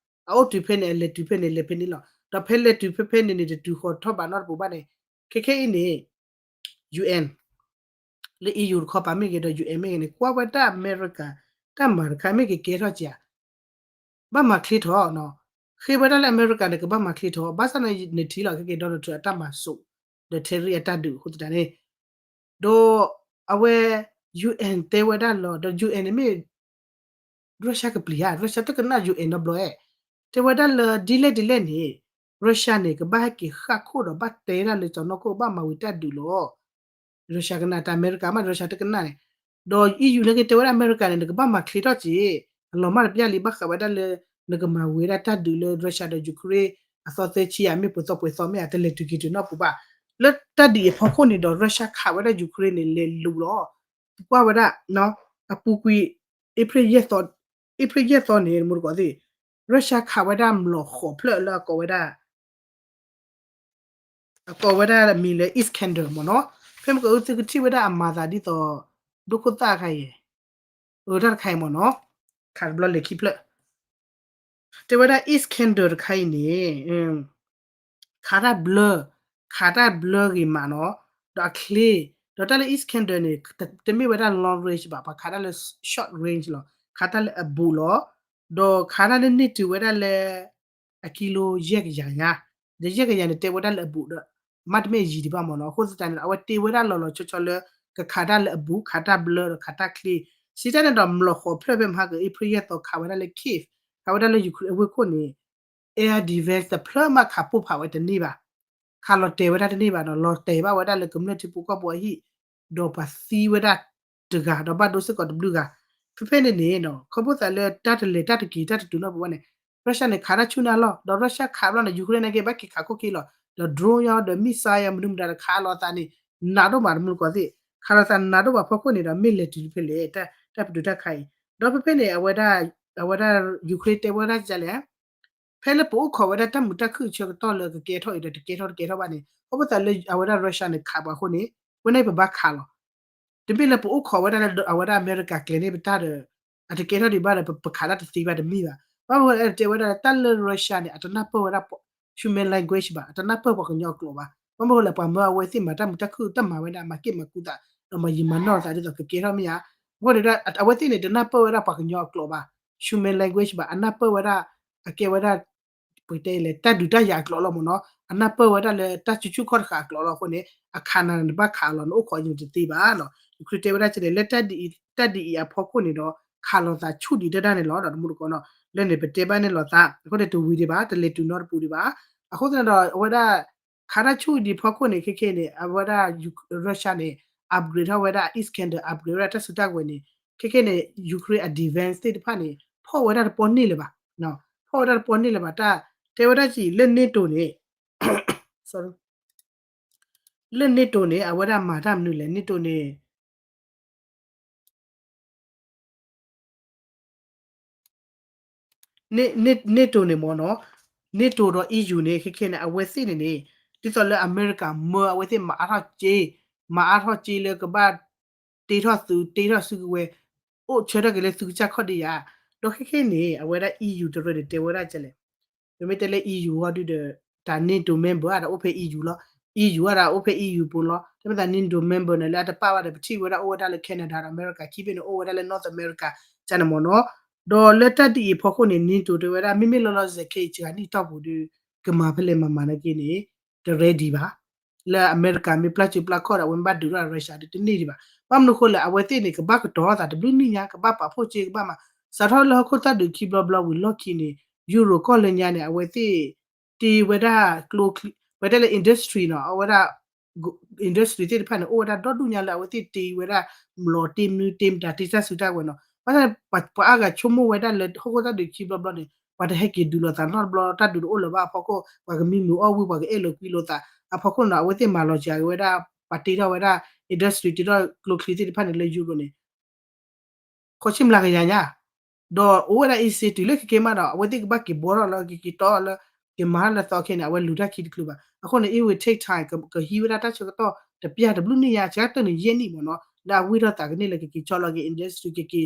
အအိၣ်တုၤဖဲန့ၣ် အလဲၤတုၤဖဲန့ၣ် လဲၤဖဲန့ၣ်လီၤ ဒီးဖဲလဲၤတုၤဖဲဖဲန့ၣ်န့ၣ် တတုၤဃီၤထီၣ်ဘးနီတပူၤဘၣ်န့ၣ် ခဲခဲအံၤန့ၣ် UN လၢ EU တခီပၤမ့ၢ်ဂ့ၤဒီး UN မ့ၢ်ဂ့ၤန့ၣ် ကွၢ်ဝဲဒၣ်အမဲရကၤ တၢ်မၤတခါမ့ၢ်ကကဲထီၣ်ကဧါ ဘၣ်မၤချ့ထီၣ်နီၤ ဃ့ဝဲဒၣ်လၢအမဲရကၤန့ၣ် ကဘၣ်မၤချ့ထီၣ် ဘၣ်ဆၣ်န့ၣ် နထံၣ်လီၤ ခဲက့ၤ Donald Trump အတၢ်မၤစိး ဒီး tariff အတၢ်ဒုးအဃိသတးန့ၣ် ဒီးအဝဲ UN တဲဝဲဒၣ်လီၤ ဒီး UN န့ၣ်မ့ၢ် Russia ကပျံၤဧါ Russia တကနၣ် UN နီတဘျီဧါ တဲဝဲဒၣ်လၢဒ်လဲၣ်ဒ်လဲၣ်န့ၣ် Russia န့ၣ် ကဘၣ်ဟဲက့ၤဃၣ်ခိၣ်ဒီးဘၣ်တဲဒၣ်လၢကၠီၤနီၢ်ခိၣ်ဘၣ်မၤဝံၤတၢ်ဒုးလီၤ Russia ကနၣ်တၢ် အမဲရကၤမး Russia တကနၣ်န့ၣ် ဒီး EU န့ၣ်က့ၤတဲဝဲဒၣ်အမဲရကၤန့ၣ် နကဘၣ်မၤချ့ထီၣ်က့ၤ အလီၤမၢ်တပျၢ်လံ ဘၣ်ဃးဝဲဒၣ်လၢ နကမၤဝံၤဝဲဒၣ်တၢ်ဒုးလၢ Russia ဒီး Ukraine အသီသၢဆံဧါ မ့ၢ်ပှဲၤသီပှဲၤသီမ့ၢ်ဧါ တလဲၤတုၤက့ၤတုၤနီတပူၤဘၣ် လၢတၢ်ဒုးအဖီခိၣ်န့ၣ်ဒီး Russia ခးဝဲဒၣ် Ukraine န့ၣ် လဲၤလူၤလီၤ ပကွၢ်ဝဲဒၣ် အပူၤကွံာ် April ယဲၢ်သီ April ယဲၢ်သီန့ၣ် မူတကိးသ့ၣ် Russia ခးဝဲဒၣ်မျိာ်ဃိးဖျၢၣ်လၢအကိးဝဲဒၣ် အကိးဝဲဒၣ်မံၤလၢ Iskander မ့ၢ်နီၤ, ဖဲမ့ၢ်ကသုကထံၣ်ဝဲဒၣ်အမၤသးဒ်သိး ဒိၣ်ခိၣ်သၣ်ခါအံၤ, အတၢ်တခါအံၤမ့ၢ်နီၤ, ခးတဘျီလဲၤခံဖျၢၣ်, တဲဝဲဒၣ် Iskander တခါအံၤန့ၣ် ခးတၢ်ဘျၢ, ခးတၢ်ဘျၢဂ့ၤမးနီၤ, ဒီးအချ့, ဒီးတၢ်လၢ Iskander န့ၣ် တမ့ၢ်ဝဲဒၣ် long range ဘၣ်, ပှၤခးတၢ်လၢ short range လီၤ, ခးတၢ်လၢအဘူးလီၤ, ဒီးခးတၢ်လၢန့ၢ်တုၤဝဲဒၣ်လၢ အကံလိယဲၢ်ကယၤညါ ဒီးယဲၢ်ကယၤန့ၣ် တဲဝဲဒၣ်လၢအဘူးဒီး မ့တမ့ၢ်ယံာ်ဒံးဘၣ်မ့ၢ်နီၤ. အဃိသတးန့ၣ်ဒီး အဝဲတ့ဝဲဒၣ်လီၤလီၤဆီဆီလၢ ကခးတၢ်လၢအဘူး ခးတၢ်ဘျၢဒီးခးတၢ်ချ့ စံးတၢ်န့ၣ်ဒီး မလီၤဃီၤဖျၢၣ်ဖဲမဟါက April ယဲၢ်သီ ခးဝဲဒၣ်လၢ Kyiv ခးဝဲဒၣ်လၢ Ukraine အဝ့ၢ်ခိၣ်န့ၣ် air defense တဖျၢၣ်မးခးပိၢ်ဖးဝဲတန့ၢ်ဘၣ်. ခးလီၤတဲာ်ဝဲဒၣ်တန့ၢ်ဘၣ်နီၤ, လီၤတဲာ်ဘၣ်ဝဲဒၣ်လၢကမျၢၢ်ထံဖိကီၢ်ဖိအဟံၣ် ဒီးပှၤသံဝဲဒၣ်တဂၤ ဒီးဘၣ်ဒိစ့ၢ်ကီးတဘျုးဂၤ. ဖဲဖဲန့ၣ်န့ၣ်နီၤ ခီဖျိသးလၢတၢ်တလဲၤတၢ်တက့ၤတၢ်တတုၤနီတပူၤဘၣ်န့ၣ် Russia န့ၣ် ခးတၢ်ဆူၣ်န့ၢ်အလီၢ် ဒီး Russia ခးဘျီန့ၣ် Ukraine န့ၣ်က့ၤ ဘၣ်က့ၤခးခိၣ်က့ၤလီၤ ဒီး drone ယီၤ ဒီး missile ယီၤ မနုၤမတၤဒီး ခးလီၤသးန့ၣ် နးဒိၣ်မးတမူတကိးသ့ၣ် ခးလီၤသးနးဒိၣ်မးဖီခိၣ်န့ၣ်ဒီး မ့ၢ်လဲၤတုၤဖဲလဲၣ် တၢ်ပတုာ်တၢ်ခးအံၤ ဒီးဖဲဖဲန့ၣ် အဝဲဒၣ် Ukraine တဲဝဲဒၣ်ဒ်လဲၣ် ဖဲလၢပအိၣ်ခိးဝဲဒၣ်တၢ်မုာ်တၢ်ခုၣ်အဆၢကတီၢ်လၢကကဲထီၣ်အံၤဒီး တကဲထီၣ်တကဲထီၣ်ဘၣ်န့ၣ် ခီဖျိသးလၢအဝဲဒၣ် Russia န့ၣ် ခးပှၤအဃိန့ၣ် ဝဲန့ၣ်ပဘၣ်ခးလီၤ တမ့ၢ်လၢပအိၣ်ခိးဝဲဒၣ်လၢအဝဲဒၣ်အမဲရကၤကျဲၤန့ၢ်ပတၢ်ဒီး အတကဲထီၣ်ဒံးဘၣ်ဒီး ပခးတၢ်တသ့ဘၣ်တမ့ၢ်ဘၣ်. ဘၣ်မနုၤဃိလဲၣ် တဲဝဲဒၣ်လၢတၢ်လၢ Russia န့ၣ် အတနၢ်ပၢၢ်ဝဲဒၣ် human language ဘၣ်, အတနၢ်ပၢၢ်ပှၤကညီအကျိာ်ဘၣ်. ဘၣ်မနုၤဃိလဲၣ် ပှၤမၢအဝဲသ့ၣ်မၤတၢ်မုာ်တၢ်ခုၣ်တၢ်မၤဝဲဒၣ် မၤက့ၣ်မၤကူသး ဒီးမၤယံာ်မၤနီၢ်သးဒ်သိးကကဲထီၣ်မ့ၢ်ဧါ. အဃိန့ၣ်ဒီး အဝဲသ့ၣ်န့ၣ် တနၢ်ပၢၢ်ဝဲဒၣ်ပှၤကညီအကျိာ်ဘၣ်, human language ဘၣ်, အနၢ်ပၢၢ်ဝဲဒၣ် အကဲဝဲဒၣ် ပတဲလဲၣ် တၢ်ဒုးတၢ်ယၤအကျိာ်လီၤမ့ၢ်နီၤ, အနၢ်ပၢၢ်ဝဲဒၣ်လၢတၢ်စုဆူၣ်ခီၣ်တဃာ်အကျိာ်လီၤ. အဃိန့ၣ် အခးနၤန့ၣ် နဘၣ်ခးအီၤလီၤ, နအိၣ်ခိးယံၤတသ့ဘၣ်နီၤ. Ukraine တဲဝဲဒၣ်ကလဲၣ် လၢတၢ်ဒ်အံၤအဖီခိၣ်န့ၣ်ဒီး ခးလိာ်သးဆူၣ်ဒံးတဒၣ်န့ၣ်လီၤ. ဒီးတမူတကိးနီၤ လၢန့ၣ်ပတဲဘၣ်န့ၣ်လိာ်သး အဃိန့ၣ်တဝံၤဒံးဘၣ် တလဲၤတုၤနီတပူၤဒံးဘၣ်. အဃိသတးဒီး အဝဲဒၣ် ခးတၢ်ဆူၣ်ဒံးဖီခိၣ်န့ၣ် ခဲခဲန့ၣ် အဝဲဒၣ် Russia န့ၣ် upgrade ထီၣ်ဝဲဒၣ် Iskander upgrade ဝဲဒၣ်တၢ်စုတၢ်ဝဲၤန့ၣ် ခဲခဲန့ၣ် Ukraine အ defense သ့ၣ်တဖၣ်န့ၣ် ဖီၣ်ဝဲဒၣ်တပီၢ်န့ၢ်လၢၤဘၣ်, ဖီၣ်ဝဲဒၣ်တပီၢ်န့ၢ်လၢၤဘၣ်. တၢ်တဲဝဲဒၣ်ကံၤ လၢ NATO န့ၣ် လၢ NATO န့ၣ် အဝဲဒၣ်မၤတၢ်မနုၤလဲၣ် NATO န့ၣ် NATO န့ၣ်မ့ၢ်နီၤ NATO ဒီး EU န့ၣ် ခဲခဲန့ၣ် အဝဲသ့ၣ်န့ၣ်န့ၣ် ဒ်သိးလၢအမဲရကၤမၢအဝဲသ့ၣ်မၤအါထီၣ်က့, မၤအါထီၣ်က့လၢကဘၣ် တ့ထီၣ်သုး တ့ထီၣ်စုကဝဲၤ အိၣ်ဆၢထၢၣ်က့ၤလၢသုကစၢ်ခီၣ်ဒံးယၤ, ဒီးခဲခဲန့ၣ် အဝဲဒၣ် EU တရၢန့ၣ် တဲဝဲဒၣ်ကလဲၣ် ပမ့ၢ်တဲလၢ EU ဟီဒုဒီး တၢ် NATO member အတၢ်အိၣ်ဖဲ EU လီၤ. EU အတၢ်အိၣ်ဖဲ EU ပူၤလီၤ. တမ့ၢ်သး NATO member န့ၣ် လၢအတပာ်ဘၣ်ဒီး ပထံၣ်ဝဲဒၣ်အိၣ်ဝဲဒၣ်လၢ Canada ဒီး America ခံဘ့ၣ်န့ၣ် အိၣ်ဝဲဒၣ်လၢ North America ကန့ၣ်မ့ၢ်နီၤ. ဒီးလၢတၢ်ဒ်အံၤဖီခိၣ်န့ၣ် NATO တဲဝဲဒၣ် မ့မ့ၢ်လီၤလီၤဆဲးဆဲး ခဲအံၤစှၤနံၣ်တီၢ်ပူၤဒီး ကမၤဖဲလဲၣ်မၤမၤနာ်က့န့ၣ် တ ready ဘၣ်. လၢအမဲရကၤမ့ၢ်ပျၢ်စၢၤပျၢ်ခီၣ်ဒီး အဝဲမ့ၢ်ဘၣ်ဒုးထီၣ် Russia ဒုးတန့ၢ်ဒံးဘၣ်. ဘၣ်မနုၤဃိလဲၣ် အဝဲသ့ၣ်န့ၣ် ကဘၣ်ကတီၤသးတဘျုးနံၣ်ညါ ကဘၣ်ပာ်ဖှိၣ်စ့ကဘၣ်မး စးထီၣ်လၢဟီၣ်ခိၣ်သၣ်ဒုးခံဘျီဘျီဝံၤလီၢ်ခံန့ၣ် Europe ကီၢ်လၢညါန့ၣ် အဝဲသ့ၣ်တ့ဝဲဒၣ်ကျိချံ ပတဲလၢ industry နီၤ အဝဲဒၣ် industry သ့ၣ်တဖၣ်န့ၣ် အိၣ်ဝဲဒၣ်ဒီဒူၣ်ညါလၢအဝဲသ့ၣ်တ့ဝဲဒၣ် လီၤတ့မနုၤတ့မတၤတ့တၢ်စုတၢ်ဝဲၤနီၤ. ဘၣ်ဆၣ် ပှၤအါဂၤဆိကမိၣ်ဝဲဒၣ်လၢဟီၣ်ခိၣ်သၣ်ဒုးခံဘျီဘျီန့ၣ် ပှၤတဟဲက့ၤဒုးလိာ်သးနီတဘျီ တၢ်ဒုးတအိၣ်လၢၤဘၣ်အဖီခိၣ် ပှၤကမံမုာ်အီၣ်ဝံၤ ပှၤကအဲၣ်လိာ်ကွံလိာ်သးအဖီခိၣ်နီၤ အဝဲသ့ၣ်မၤလီၤစှၤက့ၤဝဲဒၣ် ပှၤတ့ထီၣ်ဝဲဒၣ် industry တ့ထီၣ်ကျိချံသ့ၣ်တဖၣ်န့ၣ်လၢ Europe န့ၣ် ခီၣ်ဆံမျးကယၤညါ ဒီးအိၣ်ဝဲဒၣ် အ့စ့ တုၤလၢခဲကဲမးဒီး အဝဲသ့ၣ်ကဘၣ်က့ၤဘှီထီၣ်လၢကက့ၤတီလၢ ကမၤလၢသီခဲန့ၣ် အဝဲလူၤတၢ်ခံတချုးဘၣ်. အဃိန့ၣ် it will take time ကဟံးဝဲဒၣ်တၢ်ဆၢကတီၢ်တပျၢ်တဘျုးနံၣ်ညါ ဆၢကတီၢ်န့ၣ်ယဲၢ်နံၣ်မ့ၢ်နီၤ လၢအဝံၣ်ထီၣ်သးကန့ၢ်လၢကက့ၤဆီလီၤက့ၤ industry ကက့ၤ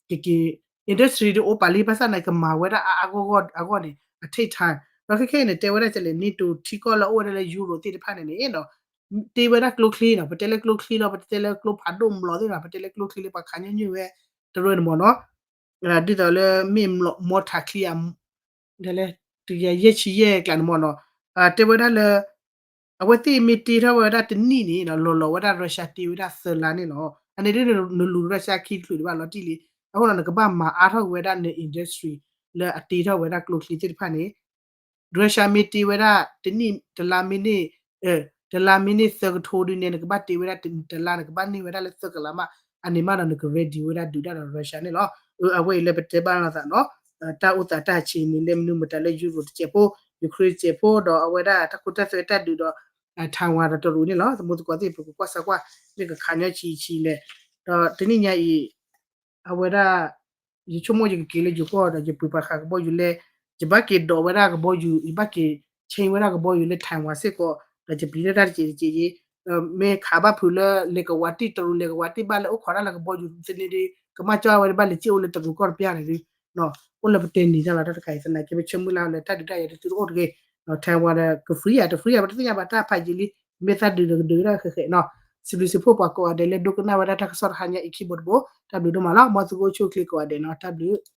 ကက့ၤ industry ဒ်အိၣ်ပာ်လံ ဘၣ်ဆၣ်န့ၣ် ကမၤဝဲဒၣ်အါအါဂီၢ်ဂီၢ်အဂီၢ်န့ၣ် အ take time ဒီးခဲခဲအံၤန့ၣ် တဲဝဲဒၣ်ကလဲၣ် NATO ထံကီၢ်လၢအိၣ်ဝဲဒၣ်လၢ Europe သ့ၣ်တဖၣ်န့ၣ်န့ၣ်ဒီး တ့ဝဲဒၣ်ကျိချံနီၤ ပတဲလၢကျိချံလီၤ ပတဲလၢကျိဖးဒိၣ်မျိာ်သ့ၣ်တဖၣ် ပတဲလၢကျိချံလၢပှၤခးညီနုၢ်ဝဲ တရၢန့ၣ်မ့ၢ်နီၤ ဒ်သိးလၢမ့ၢ် mortar ချံ ဒ်လဲၣ် တကယၤယဲၢ်ဆံယဲၢ်ကျးန့ၣ်မ့ၢ်နီၤ တဲဝဲဒၣ်လၢ အဝဲသ့ၣ်မ့ၢ်တ့ထီၣ်ဝဲဒၣ်တနံၣ်န့ၣ် လီၤလီၤဝဲဒၣ် Russia တ့ဝဲဒၣ်သၢလါန့ၣ်လီၤ. အန့ၣ်ဒ်နလူၤ Russia ခံတချုးဒံးဘၣ်လီၤတံၢ်လံ. အဃိဒီးနကဘၣ်မၤအါထီၣ်ဝဲဒၣ်န industry လၢအတ့ထီၣ်ဝဲဒၣ်ကျိချံသ့ၣ်တဖၣ်န့ၣ် Russia မ့ၢ်တ့ဝဲဒၣ်တနံၣ်တလါမ့ၢ်န့ၢ် တလါမ့ၢ်န့ၢ်သၢကထိဒုန့ၣ် နကဘၣ်တ့ဝဲဒၣ်တနံၣ်တလါ နကဘၣ်န့ၢ်ဝဲဒၣ်လၢသၢကလးမး အန့ၣ်မးဒီးနက ready ဝဲဒၣ်ဒုးတၢ်ဒီး Russia န့ၣ်လီၤ. အဝဲအံၤလၢပတဲဘၣ်လိာ်သးနီၤ တၢ်အိၣ်သးတၢ်ဆံးန့ၣ် လၢမနုၤမတၤလၢ Europe တစဲးဖိ Ukraine တစဲးဖိ ဒီးအဝဲဒၣ်တၢ်ခိတၢ်သွဲတၢ်ဒုးဒီး Taiwan ဒီးတရူးန့ၣ်လီၤ. သမူသကိးသ့ၣ် ပကကွၢ်စၢၤကွၢ် မ့ၢ်ကခးညီဆံးဆံးလဲၣ်. ဒီးတနံၣ်ညါအံၤ အဝဲဒၣ် ယဆိကမိၣ်ယကက့ၤလၢယိၤကီၢ်ဒီး ယပှ့ၤပှၤဃးကဘီယူၤလဲ ယဘၣ်က့ၤဒိးဝဲဒၣ်ကဘီယူၤ ယဘၣ်က့ၤ change ဝဲဒၣ်ကဘီယူၤလၢ Taiwan စ့ၢ်ကီး ဒီးယပျံၤတၢ်တစဲးတစဲးယ့ မ့ၢ်ခးဘၣ်ဖုးလၢလဲၤကဝးတံၢ်တရူး လဲၤကဝးတံၢ်ဘၣ်လၢအိၣ်ခိးတၢ်လၢကဘီယူၤသန့ဒီး ကမၤကၠီဝဲဒၣ်လၢစ့အိၣ်လၢတရူးကီၢ်တပျၢ်န့ၣ်ဒု အိၣ်လၢပတဲနံၤတၢ်လီၤတၢ်တခါအံၤ သနာ်က့ ပဆၢမုၢ်လၢ်လၢတၢ်ဒုးတၢ်ယၤတတုၤတအိၣ်တဂ့ၤ Taiwan ဒီးက free ဧါ တ free ဧါ ပတသ့ၣ်ညါဘၣ်တၢ်ဖးယံာ်လံ မ့ၢ်သးဒုးဒီးကဒုးဝဲဒၣ်ဃဲးဃဲးနီၤ စံးဘျုးစံးဖှိၣ်ပှၤကိးဂၤဒဲးလၢဒိကနၣ်ဝဲဒၣ်တၢ်ကစီၣ်တဟါညါအံၤခံဘိတဘိ တၢ်ဘျုးဒိၣ်မးလီၤ. မ်သုကအိၣ်ဆူၣ်အိၣ်ချ့ကိးဂၤဒဲးနီၤ တၢ်ဘျုး